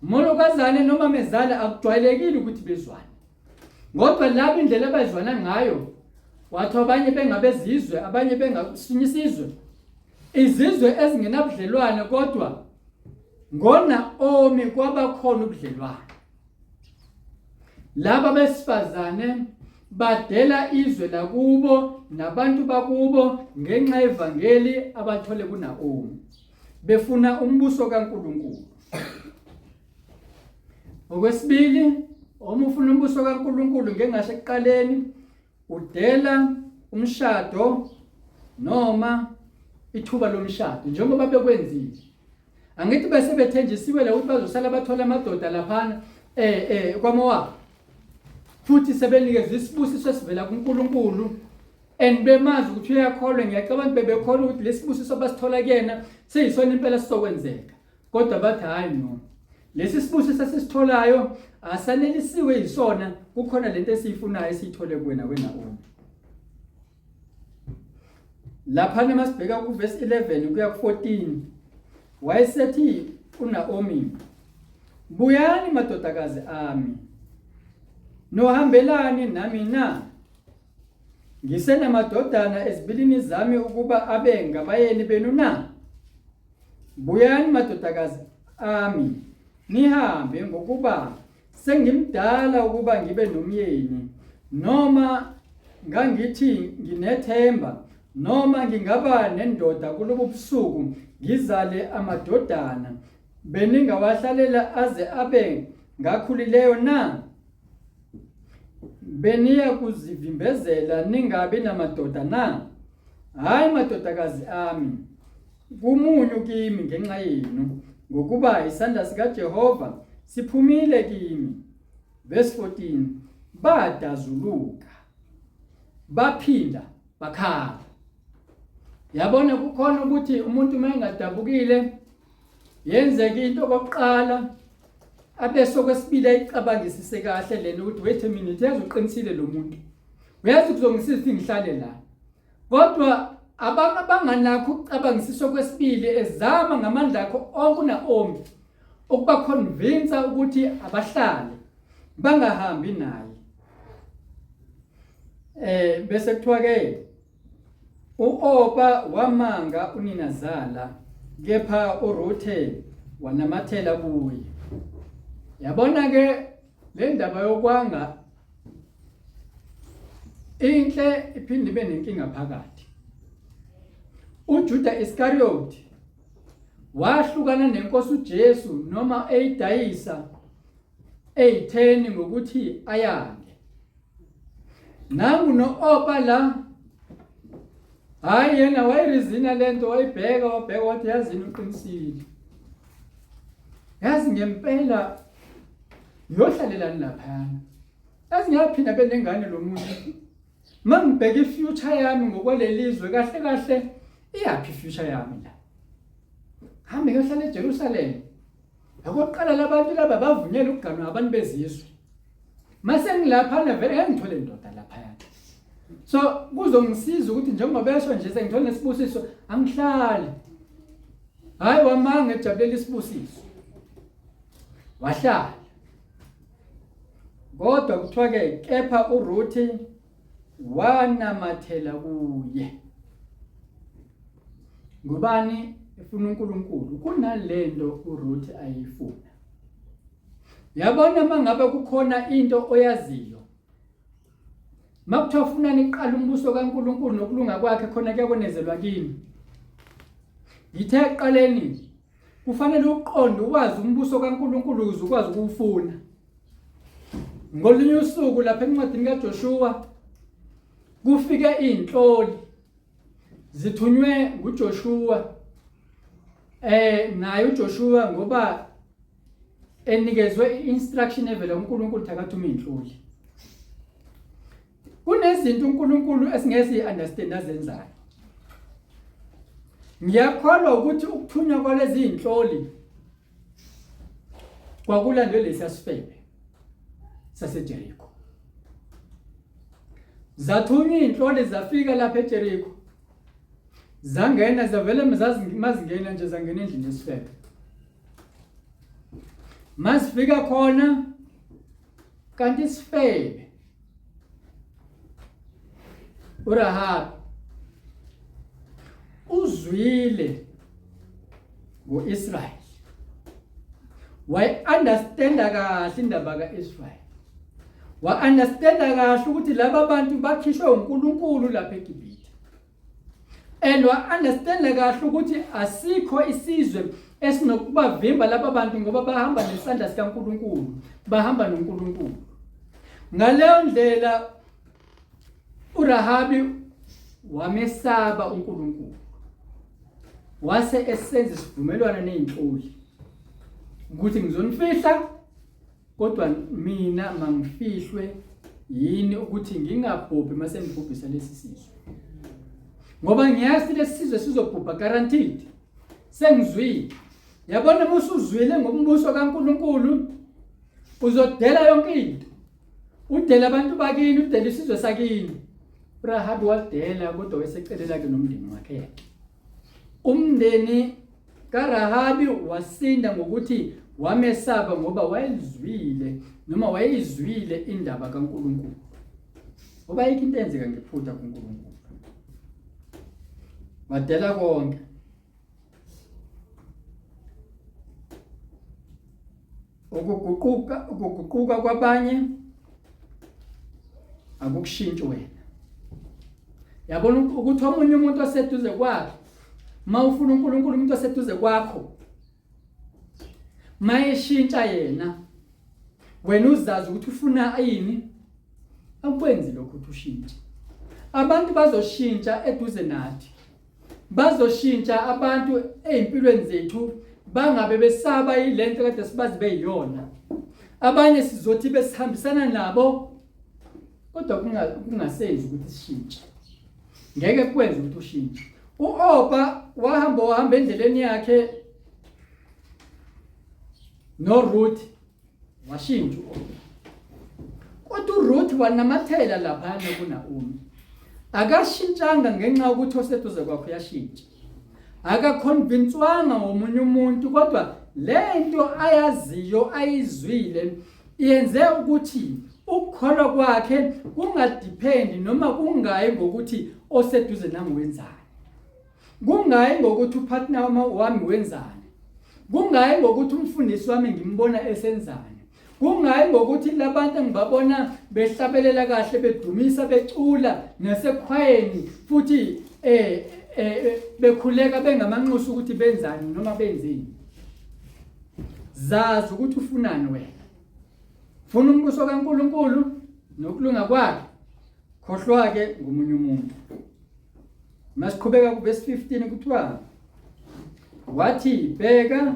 A: Molokazane noma mezala akujwayelekile ukuthi bezwane. Kodwa laba indlela abazwana ngayo wathi abanye bengabezizwe abanye bengasinye isizwe izizwe ezingenabudlelwane kodwa ngoNaomi kwaba khona ubudlelwane. Laba besifazane badela izwe lakubo nabantu bakubo ngenxa yevangeli abathole kuNaomi, befuna umbuso kaNkulunkulu. Okwesibili, uma ufuna umbuso kaNkulunkulu ngengasho ekuqaleni, udela umshado noma ithuba lomshado njengoba bekwenzile. Angithi bese bethenjisiwe la ukuthi bazosala bathola amadoda laphana kwaMowabi. Futhi sebenikezwe isibusiso esivela kuNkulunkulu and bemazi ukuthi uyakholwa. Ngiyacabanga bebekholwa ukuthi lesibusiso abasithola kuyena seyisona impela sizokwenzeka. Kodwa bathi hayi no, lesi sibusiso esisitholayo asanelisiwe yisona, kukhona lento esiyifunayo esiyithole kuwena wena Naomi. Laphana masibheka kuvesi 11 kuya ku-14, wayesethi uNaomi, buyani madodakazi ami, nohambelani nami na? Ngisenamadodana ezibilini zami ukuba abe ngabayeni benu na? Buyani madodakazi ami, nihambe, ngokuba sengimdala ukuba ngibe nomyeni. Noma ngangithi nginethemba, noma ngingaba nendoda kulobu busuku ngizale amadodana, beningawahlalela aze abe ngakhulileyo na? Beniya kuzivimbezela ningabi namadoda na? Hhayi madodakazi ami, kumunyu kimi ngenxa yenu, ngokuba isandla sikaJehova siphumile kimi. Verse 14, badazuluka baphinda bakhala. Yabona kukhona ukuthi umuntu uma engadabukile yenzeka into okokuqala abese okwesibili ayicabangisise kahle lena ukuthi wait a minute, yazi uqinisile lo muntu, uyazi kuzongisiza ukuthi ngihlale la. Kodwa abanganakho ukucabangisisa okwesibili, ezama ngamandla akho onke uNaomi ukuba convince ukuthi abahlale bangahambi naye. Bese kuthiwa ke uOpa wamanga uninazala, kepha uRuthe wanamathela kuye. Yabona ke le ndaba yokwanga inhle iphinde ibe nenkinga phakathi. UJuda Iscariot wahlukana nenkosi uJesu noma eyidayisa eyitheni ngokuthi ayange. Nangu no-Opa la, hhayi yena wayirizina lento, wayibheka wabheka wathi yazini uqinisile. Yazi ngempela ngiyohlalelani laphayana. Yazi ngiyaphinda benengane lo muntu. Mangibheka ifuture yami ngokwalelizwe kahle kahle iyaphi ifuture yami la? Hambe ngiyohlala eJerusalem. Okokuqala labantu laba bavunyelwe ukuganwa abantu bezizwe. Mase ngilaphana vele ngeke ngithole ndoda laphayana. So kuzongisiza ukuthi njengoba besho nje sengithole nesibusiso angihlali. Hayi wamanga ejabulela isibusiso. Wahlala. Kodwa kuthiwa ke kepha uRuthi wanamathela kuye. Ngubani efuna uNkulunkulu kunalento uRuth ayifuna. Yabona mangabe kukhona into oyaziyo. Makuthiwa funa niqala umbuso kaNkulunkulu nokulunga kwakhe khona kuyakonezelwa kini. Ngithe ekuqaleni kufanele uqonde ukwazi umbuso kaNkulunkulu ukuze ukwazi ukuwufuna. Ngolunye usuku lapha encwadini kaJoshua kufike izinhloli zithunywe nguJoshua eh naye uJoshua ngoba enikezwe i-instruction evela kuNkulunkulu thakathume inhloli kunezinto uNkulunkulu esingeke siyi-understand azenzayo ngiyakholwa ukuthi ukuthunywa kwalezi zinhloli kwakulandwe lesiya sifebe saseJeriko zathunywa iy'nhloli zafika lapha eJeriko zangena zavele mazingena nje zangena endlini yesifebe mazifika khona kanti isifebe uRahabi uzwile ngoIsrael wayi-understanda kahle indaba ka-Israel wa-understanda kahle ukuthi laba bantu bakhishwe uNkulunkulu lapha eGibhithe and wa-understanda kahle ukuthi asikho isizwe esinokubavimba laba bantu ngoba bahamba nesandla sikaNkulunkulu bahamba noNkulunkulu ngaleyo ndlela uRahabi wamesaba uNkulunkulu wase esenza isivumelwano nezinhloli ukuthi ngizonifihla kodwa mina mangifihlwe yini ukuthi ngingabhubhi mase ngibhubhisa lesi sizwe ngoba ngiyazi lesi sizwe sizobhubha guaranteed sengizwile yabona uma usuzwile ngombuso kaNkuluNkulu uzodela yonke into udela abantu bakini udela isizwe sakini uRahabi wadela kodwa wesecelela ke nomndeni wakhe umndeni kaRahabi wasinda ngokuthi wamesaba ngoba wayelizwile noma wayeyizwile indaba kaNkulunkulu ngoba ayikho into eyenzeka ngephutha kuNkulunkulu wadela konke Ukuguquka ukuguquka kwabanye akukushintshi wena. Yabona ukuthi omunye umuntu oseduze kwakhe mawufuna uNkulunkulu umuntu oseduze kwakho mayeshintsha yena wena uzazi ukuthi ufuna yini akwenzi lokho ukuthi ushintshe abantu bazoshintsha eduze nathi Bazoshintsha abantu ezimpilweni zethu bangabe besaba yilento kade sibazi beyiyona. Abanye sizothi besihambisana nabo kodwa kungasenzi ukuthi sishintshe. Ngeke kwenze ukuthi ushintshe. U-Opa wahamba wahamba endleleni yakhe noRuth Washintsha u-Orpa. Kodwa uRuth wanamathela laphana kuNaomi. Akashintshanga ngenxa yokuthi oseduze kwakhe uyashintsha. Akakhonvinswanga ngomunye umuntu kodwa lento ayaziyo ayizwile yenze ukuthi ukukholwa kwakhe kungadephendi noma kungayi ngokuthi oseduze nami wenzani. Kungayi ngokuthi upartner wami wenzani. Kungayi ngokuthi umfundisi wami ngimbona esenzani. Kungayi ngokuthi labantu engibabona behlabelela kahle bedumisa becula nasekhwayeni futhi eh, eh, eh bekhuleka bengamanxusa ukuthi benzani noma benzeni. Zazi ukuthi ufunani wena. Funa umbuso kaNkuluNkulu nokulunga kwakhe. Khohlwa ke ngomunye umuntu. Masiqhubeka kuvesi 15 kuthiwa wathi bheka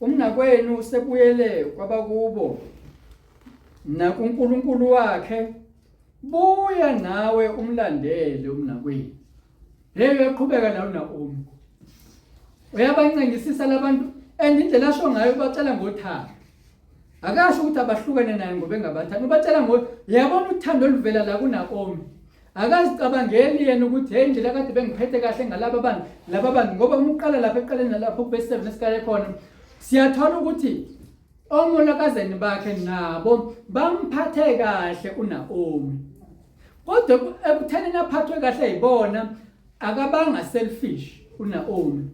A: Umnakwenu usebuyele kwabakubo nakuNkulunkulu wakhe, buya nawe umlandele umnakwenu. Hey, uyaqhubeka la uNaomi. Uyabancengisisa labantu and indlela asho ngayo ubatshela ngothando. Akasho ukuthi abahlukane naye ngoba engabathandi. Ubatshela ngo yabona uthando oluvela la kuNaomi. Akazicabangeli yena ukuthi hey indlela kade bengiphethe kahle ngalaba bantu, laba bantu ngoba uma uqala lapha ekuqaleni nalapho ku-verse 7 esiqale khona siyathola ukuthi omolokazeni bakhe nabo bamphathe kahle uNaomi. Kodwa ekuthenini aphathwe kahle yibona akabanga selfish uNaomi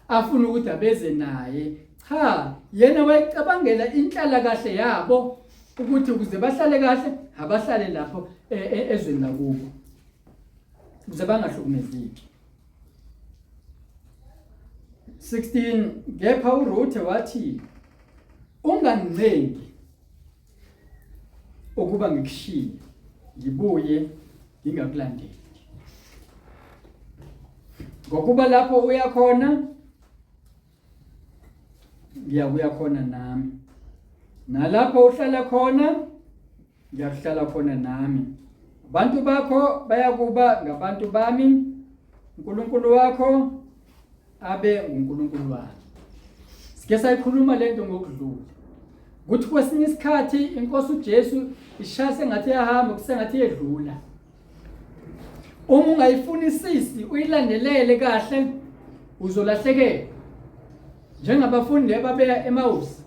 A: afuna ukuthi abeze naye cha yena wayecabangela inhlala kahle yabo ukuthi ukuze bahlale kahle abahlale lapho e, e, ezweni lakubo ukuze bangahlukumezeki 16 Kepha uRuthe wathi ungangincengi ukuba ngikushiye ngibuye ngingakulandeli ngokuba lapho uya khona ngiyakuya khona nami nalapho uhlala khona ngiyakuhlala khona nami abantu bakho bayakuba ngabantu bami uNkulunkulu wakho abe nguNkulunkulu wami. Sike sayikhuluma lento ngokudlula. Kuthi kwesinye isikhathi inkosi uJesu ishaya sengathi iyahamba kusengathi yedlula. Uma ungayifunisisi uyilandelele kahle uzolahlekelwa. Njengabafundi ababeya eMawusi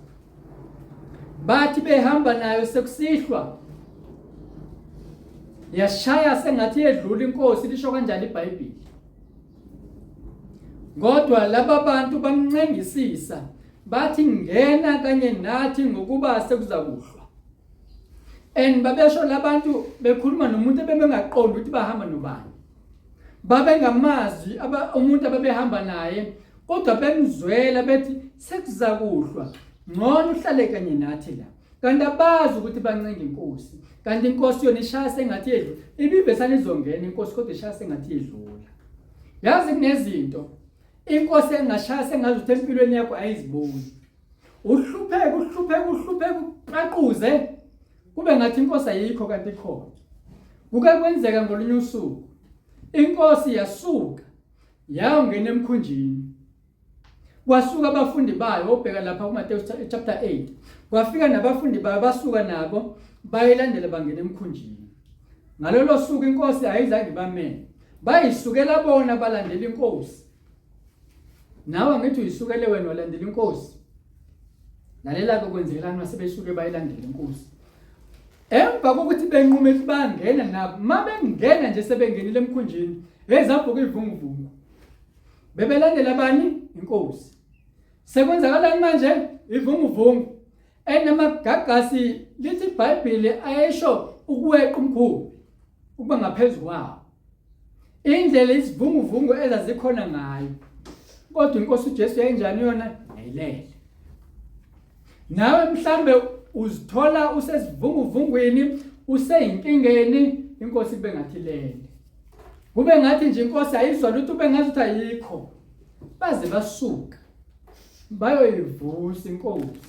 A: bathi behamba nayo sekusihlwa yashaya sengathi yedlula inkosi lisho kanjani iBhayibheli. Kodwa laba bantu bamncengisisa bathi ngena kanye nathi ngokuba sekuzakuhlwa. And babesho labantu bekhuluma nomuntu ebebengaqondi ukuthi bahamba nobani. Babengamazi umuntu ababehamba naye kodwa bemzwela bethi sekuzakuhlwa ngcono uhlale kanye nathi la. Kanti abazi ukuthi bancenga inkosi. Kanti inkosi yona ishaya sengathi yedlula. Ibivesane izongena inkosi kodwa ishaya sengathi yedlula. Yazi kunezinto inkosi engashaya sengazi ukuthi empilweni yakho ayiziboni. Uhlupheke uhlupheke uhlupheke uqaquze kube ngathi inkosi ayikho kanti ikhona. Kuke kwenzeka ngolunye usuku inkosi yasuka yangena emkhunjini Kwasuka abafundi bayo, obheka lapha kuMateyu chapter 8. Kwafika nabafundi bayo basuka nabo bayilandela bangena emkhunjini. Ngalolo suku inkosi ayizange ibamele. Bayisukela bona balandela inkosi. Nawe ngithi uyisukele wena walandela inkosi. Lalela-ke kwenzekelani masebesuke bayilandela inkosi. Emva kokuthi benqume ukuthi bangena nabo, uma bengena nje sebengenile emkhunjini, hey zabhuka ivunguvungu. Bebelandela bani? Inkosi. Sekwenzakalani manje? Ivunguvungu. Enamagagasi lithi iBhayibheli ayesho ukuweqa umkhumbi ukuba ngaphezu kwawo. Indlela isivunguvungu ezazikhona ngayo. Kodwa inkosi uJesu yayinjani yona? Yayilele. Nawe mhlambe uzithola usesivunguvungwini, useyinkingeni, inkosi kube ngathi ilele. Kube ngathi nje inkosi ayizwa lutho, ube ngathi ayikho. Baze basuka bayoyivusa inkosi.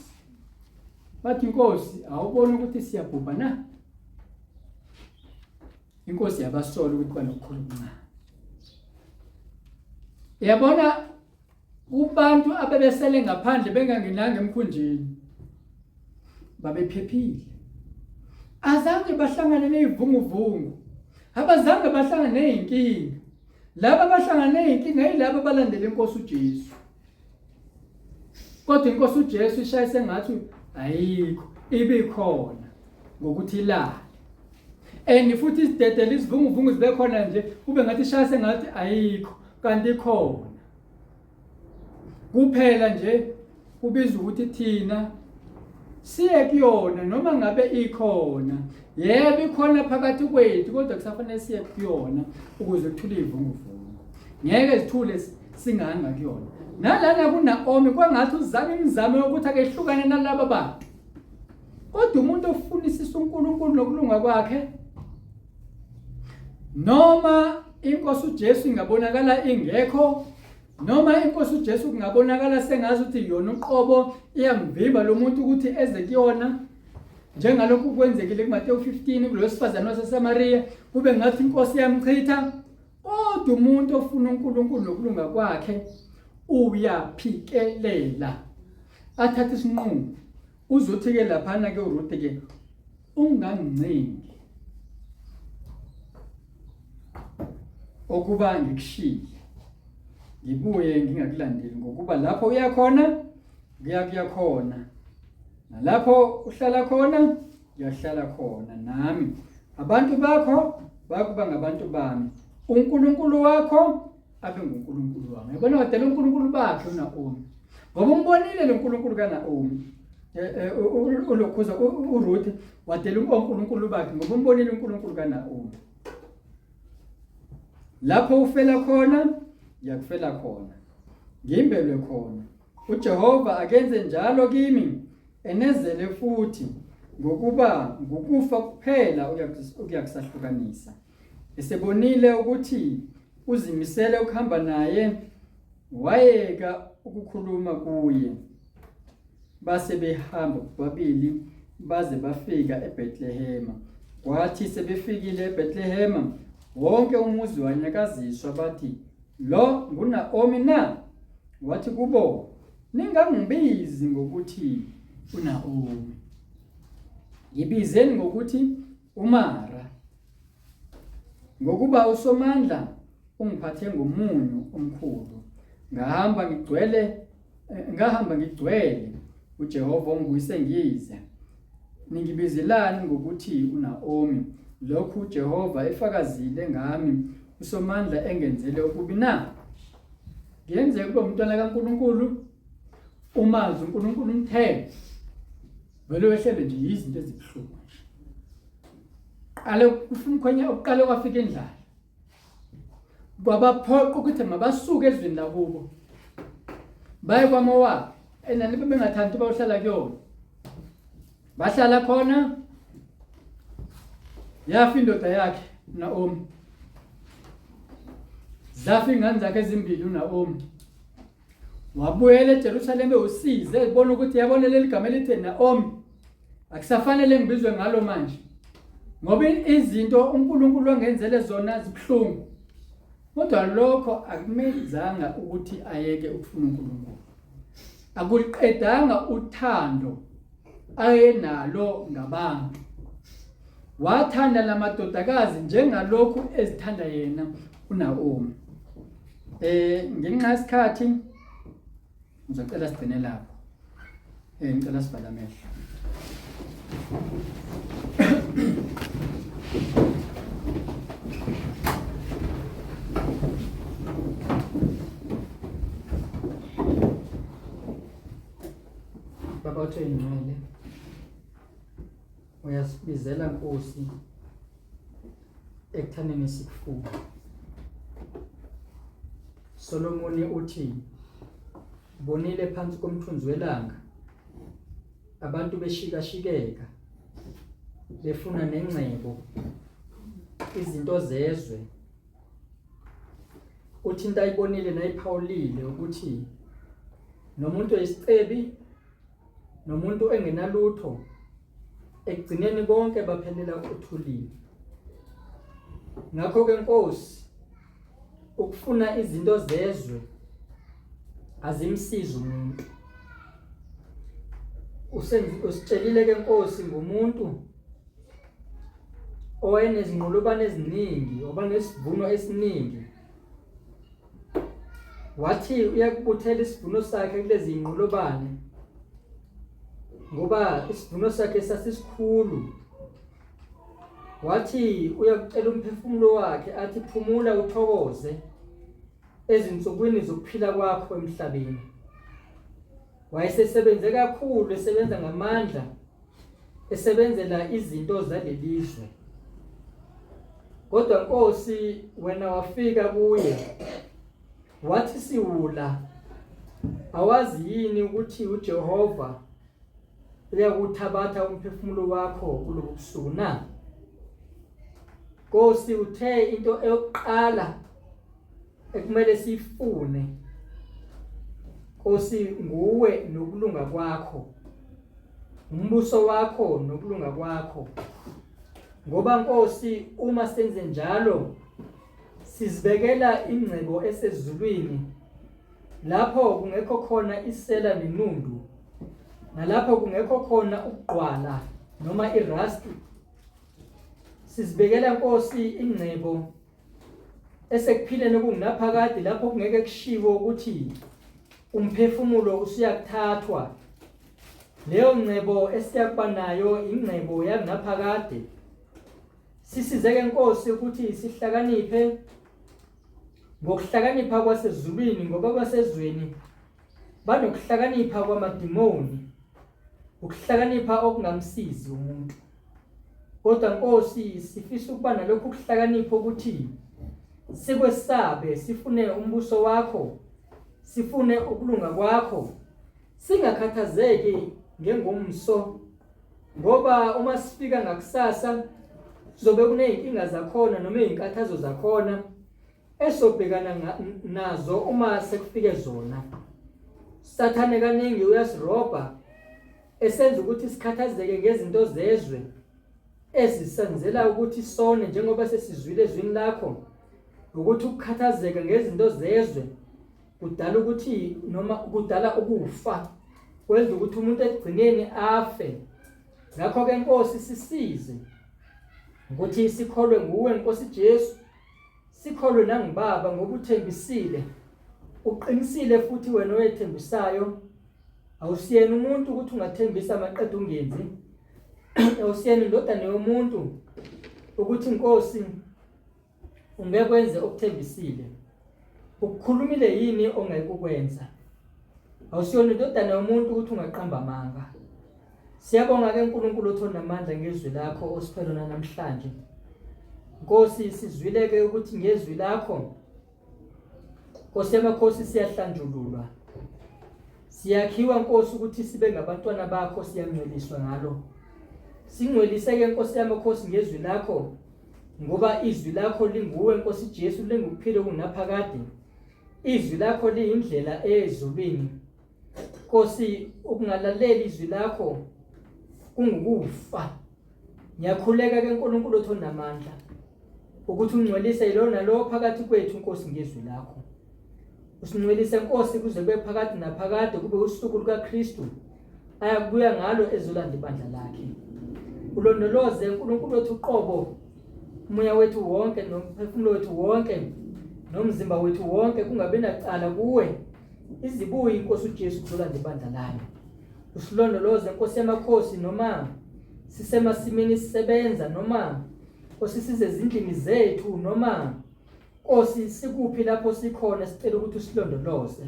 A: Bathi inkosi awuboni ukuthi siyabhubha na? Inkosi yabasola ukuthi banokukhulu okuncane. Yabona kubantu abebesele ngaphandle bengangenanga emkhunjini babephephile azange bahlangane nezivunguvungu abazange bahlangane nezinkinga laba abahlangane nezinkinga yilabo abalandela inkosi uJesu kodwa inkosi uJesu ishaye sengathi ayikho ibikhona ngokuthi ilale and futhi isidedele isivunguvungu zibe khona nje kube ngathi ishaya sengathi ayikho kanti ikhona kuphela nje kubiza ukuthi thina siye kuyona noma ngabe ikhona yebo ikhona phakathi kwethu kodwa kusafanele siye kuyona ukuze kuthule ivunguvungu ngeke zithule singanga kuyona nalana kuNaomi kwangathi uzama imizamo yokuthi akehlukane nalaba bantu kodwa umuntu ofunisisa uNkulunkulu nokulunga kwakhe noma inkosi uJesu ingabonakala ingekho Noma inkosi uJesu kungabonakala sengazi ukuthi yona uqobo iyamvimba lo muntu ukuthi eze kuyona njengalokhu kwenzekile kuMateyu 15 kulo wesifazane waseSamariya kube ngathi inkosi iyamchitha kodwa umuntu ofuna uNkulunkulu nokulunga kwakhe uyaphikelela athathe isinqumo uzothi-ke laphana-ke uRuthe-ke ungangincengi okuba ngikushiye ngibuye ngingakulandeli ngokuba lapho uya khona ngiyakuya khona nalapho uhlala khona ngiyahlala khona nami abantu bakho bakuba ngabantu bami uNkulunkulu wakho abe nguNkulunkulu wami yabona wadela uNkulunkulu bakhe uNaomi ngoba umbonile lo Nkulunkulu kaNaomi eh, eh, ulokhuza uRuth wadela uNkulunkulu bakhe ngoba umbonile uNkulunkulu kaNaomi lapho ufela khona ngiyakufela khona ngimbelwe khona uJehova akenze njalo kimi enezele futhi ngokuba ngukufa kuphela okuyakusahlukanisa Esebonile ukuthi uzimisele ukuhamba naye, wayeka ukukhuluma kuye. Base behamba bobabili baze bafika eBhetlehema. Kwathi sebefikile eBhetlehema, wonke umuzi wanyakaziswa, bathi, Lo nguNaomi na? Wathi kubo, Ningangibizi ngokuthi uNaomi, ngibizeni ngokuthi uMara, Ngokuba uSomandla ungiphathe ngomunyu omkhulu, ngahamba ngigcwele eh, ngahamba ngigcwele uJehova ungibuyise ngize. Ningibizelani ngokuthi uNaomi, lokhu uJehova efakazile ngami, uSomandla engenzele okubi na? Kuyenzeka kube umntwana kaNkulunkulu umazi uNkulunkulu umthembe vele wehlele nje yizinto ezibuhlungu nje qale ufuna umkhwenya uqale kwafika indlala kwabaphoqa ukuthi mabasuke ezweni lakubo baye kwaMowabi enani bebengathandi bayohlala kuyona bahlala khona yafa indoda yakhe uNaomi zafa ingane zakhe ezimbili uNaomi Wabuyela eJerusalema ewusize ebona ukuthi yabona leli gama elithi Naomi akusafanele ngibizwe ngalo manje ngoba izinto uNkulunkulu angenzele zona zibuhlungu kodwa lokho akumenzanga ukuthi ayeke ukufuna uNkulunkulu akuliqedanga uthando ayenalo ngabantu wathanda lamadodakazi njengalokhu ezithanda yena uNaomi Eh ngenxa yesikhathi ngizocela sigcine lapho. Eh ngicela sivale amehlo. Baba uthe ingcwele uyasibizela Nkosi ekuthaneni sikufuna. Solomoni uthi bonile phansi komthunzi welanga abantu beshikashikeka befuna nengcebo izinto zezwe uthi into ayibonile nayiphawulile ukuthi nomuntu oyisicebi nomuntu engenalutho ekugcineni bonke baphelela othulini ngakho-ke nkosi ukufuna izinto zezwe azimsizi umuntu usitshelile ke nkosi ngomuntu owayenezinqolobane eziningi oba nesivuno esiningi Wathi uyakubuthela isivuno sakhe kulezi zinqolobane ngoba isivuno sakhe sasisikhulu. Wathi uyakucela umphefumulo wakhe athi phumula uthokoze ezinsukwini zokuphila kwakho emhlabeni. Wayesesebenze kakhulu esebenza ngamandla esebenzela izinto zalelizwe. Kodwa Nkosi wena wafika kuye wathi siwula awazi yini ukuthi uJehova uyakuthabatha umphefumulo wakho kulobu busuku na? Nkosi uthe into eyokuqala ekumele siyifune Nkosi nguwe nokulunga kwakho. Umbuso wakho nokulunga kwakho. Ngoba Nkosi uma senze njalo sizibekela ingcebo esezulwini lapho kungekho khona isela nenundu nalapho kungekho khona ukugqwala noma irust. Sizibekela Nkosi ingcebo esekuphileni okungunaphakade lapho kungeke kushiwo ukuthi umphefumulo usuyakuthathwa. Leyo ngcebo esiyakuba nayo ingcebo yangaphakade. Sisizeke Nkosi ukuthi sihlakaniphe ngokuhlakanipha kwasezulwini, ngoba kwasezweni banokuhlakanipha kwamadimoni, ukuhlakanipha okungamsizi umuntu. Kodwa Nkosi, sifisa ukuba nalokhu kuhlakanipha ukuthi sikwesabe, sifune umbuso wakho, sifune ukulunga kwakho, singakhathazeki ngengomso, ngoba uma sifika ngakusasa kuzobe kunezinkinga zakhona noma izinkathazo zakhona esobhekana nazo uma sekufike zona. Sathane kaningi uyasirobha esenza ukuthi sikhathazeke ngezinto zezwe ezisenzela ukuthi sone, njengoba sesizwile ezwini lakho ukuthi ukukhathazeka ngezinto zezwe kudala ukuthi noma kudala ukufa, kwenza ukuthi umuntu ekugcineni afe. Ngakho-ke Nkosi, sisize ukuthi sikholwe nguwe Nkosi Jesu, sikholwe nangubaba, ngoba uthembisile, uqinisile futhi wena oyethembisayo. Awusiyena umuntu ukuthi ungathembisa maqeda ungenzi. Awusiyena indodana yomuntu ukuthi Nkosi ungeke wenze okuthembisile. Ukukhulumile yini ongeke ukwenza? Awusiyona indodana yomuntu ukuthi ungaqamba amanga. Siyabonga ke uNkulunkulu othona amandla ngezwi lakho osiphe lona namhlanje. Nkosi, sizwile ke ukuthi ngezwi lakho Nkosi yamakhosi siyahlanjululwa. Siyakhiwa Nkosi ukuthi sibe ngabantwana bakho, siyangcweliswa ngalo. Singcwelise-ke Nkosi yamakhosi ngezwi lakho, ngoba izwi lakho linguwe Nkosi Jesu, lingukuphila okungunaphakade. Izwi lakho liyindlela ezulwini. Nkosi, ukungalaleli izwi lakho kungukufa. Ngiyakhuleka ke uNkulunkulu othi onamandla ukuthi ungcwelise yilo nalowo phakathi kwethu Nkosi ngezwi lakho. Usingcwelise Nkosi kuze kube phakathi naphakade, kube usuku lukaKristu ayakubuya ngalo ezolanda ibandla lakhe. Ulondoloze uNkulunkulu wethu uqobo umoya wethu wonke nomphefumulo wethu wonke nomzimba wethu wonke kungabi nacala kuwe izibuyi inkosi uJesu kuzolanda ibandla layo. Usilondoloze Nkosi yamakhosi noma sisemasimini sisebenza, noma Nkosi sizezindlini zethu, noma Nkosi sikuphi lapho sikhona, sicela ukuthi usilondoloze.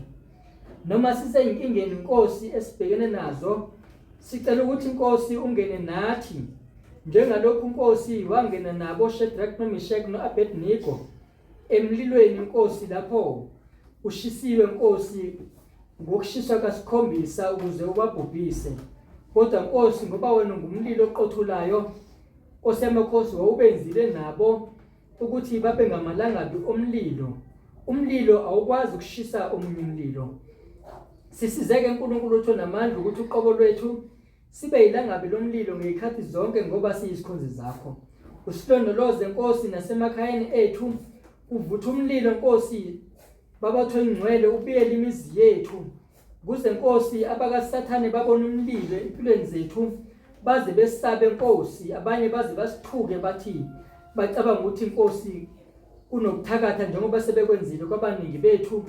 A: Noma siseyinkingeni Nkosi esibhekene nazo, sicela ukuthi Nkosi ungene nathi njengalokhu Nkosi wangena nabo Shadrach noMeshach noAbednego emlilweni Nkosi, lapho ushisiwe Nkosi ngokushiswa kasikhombisa ukuze ubabhubhise. Kodwa Nkosi, ngoba wena ungumlilo oqothulayo, Nkosi yamakhosi, wawubenzile nabo ukuthi babe ngamalangabi omlilo. Umlilo awukwazi ukushisa omunye umlilo. Sisizeke uNkulunkulu otho namandla ukuthi uqobo lwethu sibe yilangabi lomlilo ngezikhathi zonke, ngoba siyizikhonzi zakho. Usilondoloze Nkosi nasemakhayeni ethu uvutha umlilo Nkosi Baba ingcwele, ubiyele imizi yethu kuze Nkosi abakaSathane babone umlilo empilweni zethu baze besabe Nkosi, abanye baze basithuke bathi bacabanga ukuthi Nkosi kunokuthakatha njengoba sebekwenzile kwabaningi bethu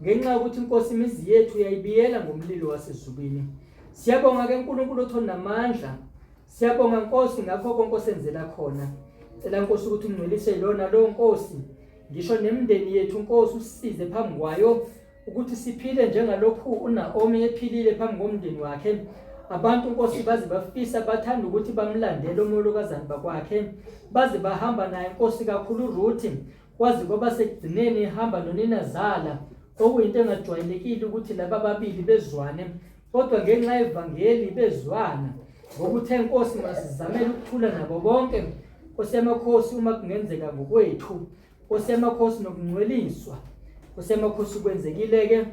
A: ngenxa yokuthi Nkosi imizi yethu yayibiyela ngomlilo wasezulwini. Siyabonga ke uNkulunkulu othi onamandla. Siyabonga Nkosi ngakho konke osenzela khona. Cela Nkosi ukuthi ungcwelise lona lo Nkosi, ngisho nemindeni yethu Nkosi, usisize phambi kwayo ukuthi siphile njengalokhu uNaomi ephilile phambi komndeni wakhe. Abantu Nkosi baze bafisa bathanda ukuthi bamlandele umolokazana bakwakhe, baze bahamba naye Nkosi kakhulu uRuthi, kwaze kwaba sekugcineni ehamba noninazala, okuyinto engajwayelekile ukuthi laba babili bezwane, kodwa ngenxa yevangeli bezwana. Ngokuthe Nkosi masizamele ukuthula nabo bonke Nkosi yamakhosi, uma kungenzeka ngokwethu Nkosi yamakhosi nokungcweliswa Nkosi yamakhosi kwenzekile-ke.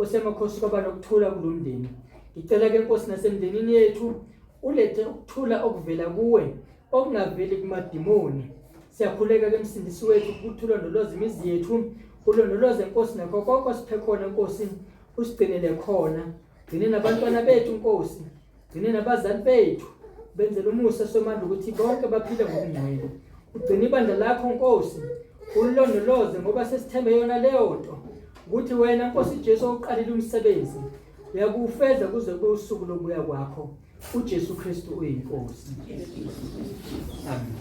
A: Nkosi yamakhosi kwaba nokuthula kulo mndeni. Ngicela ke Nkosi nasemndenini yethu ulethe ukuthula okuvela kuwe okungaveli kumadimoni. Siyakhuleka ke Msindisi wethu ukuthi ulondoloze imizi yethu, ulondoloze Nkosi nakho konke osiphe khona Nkosi, usigcinele khona. Gcine nabantwana bethu Nkosi, gcine nabazali bethu, benzele umusa somandla ukuthi bonke baphile ngokungcwele. Ugcine ibandla lakho Nkosi, ulilondoloze ngoba sesithembe yona leyo nto ukuthi wena Nkosi Jesu oqalile umsebenzi uyakuwufeza kuze kube usuku lokubuya kwakho. uJesu Kristu uyiNkosi. Amen.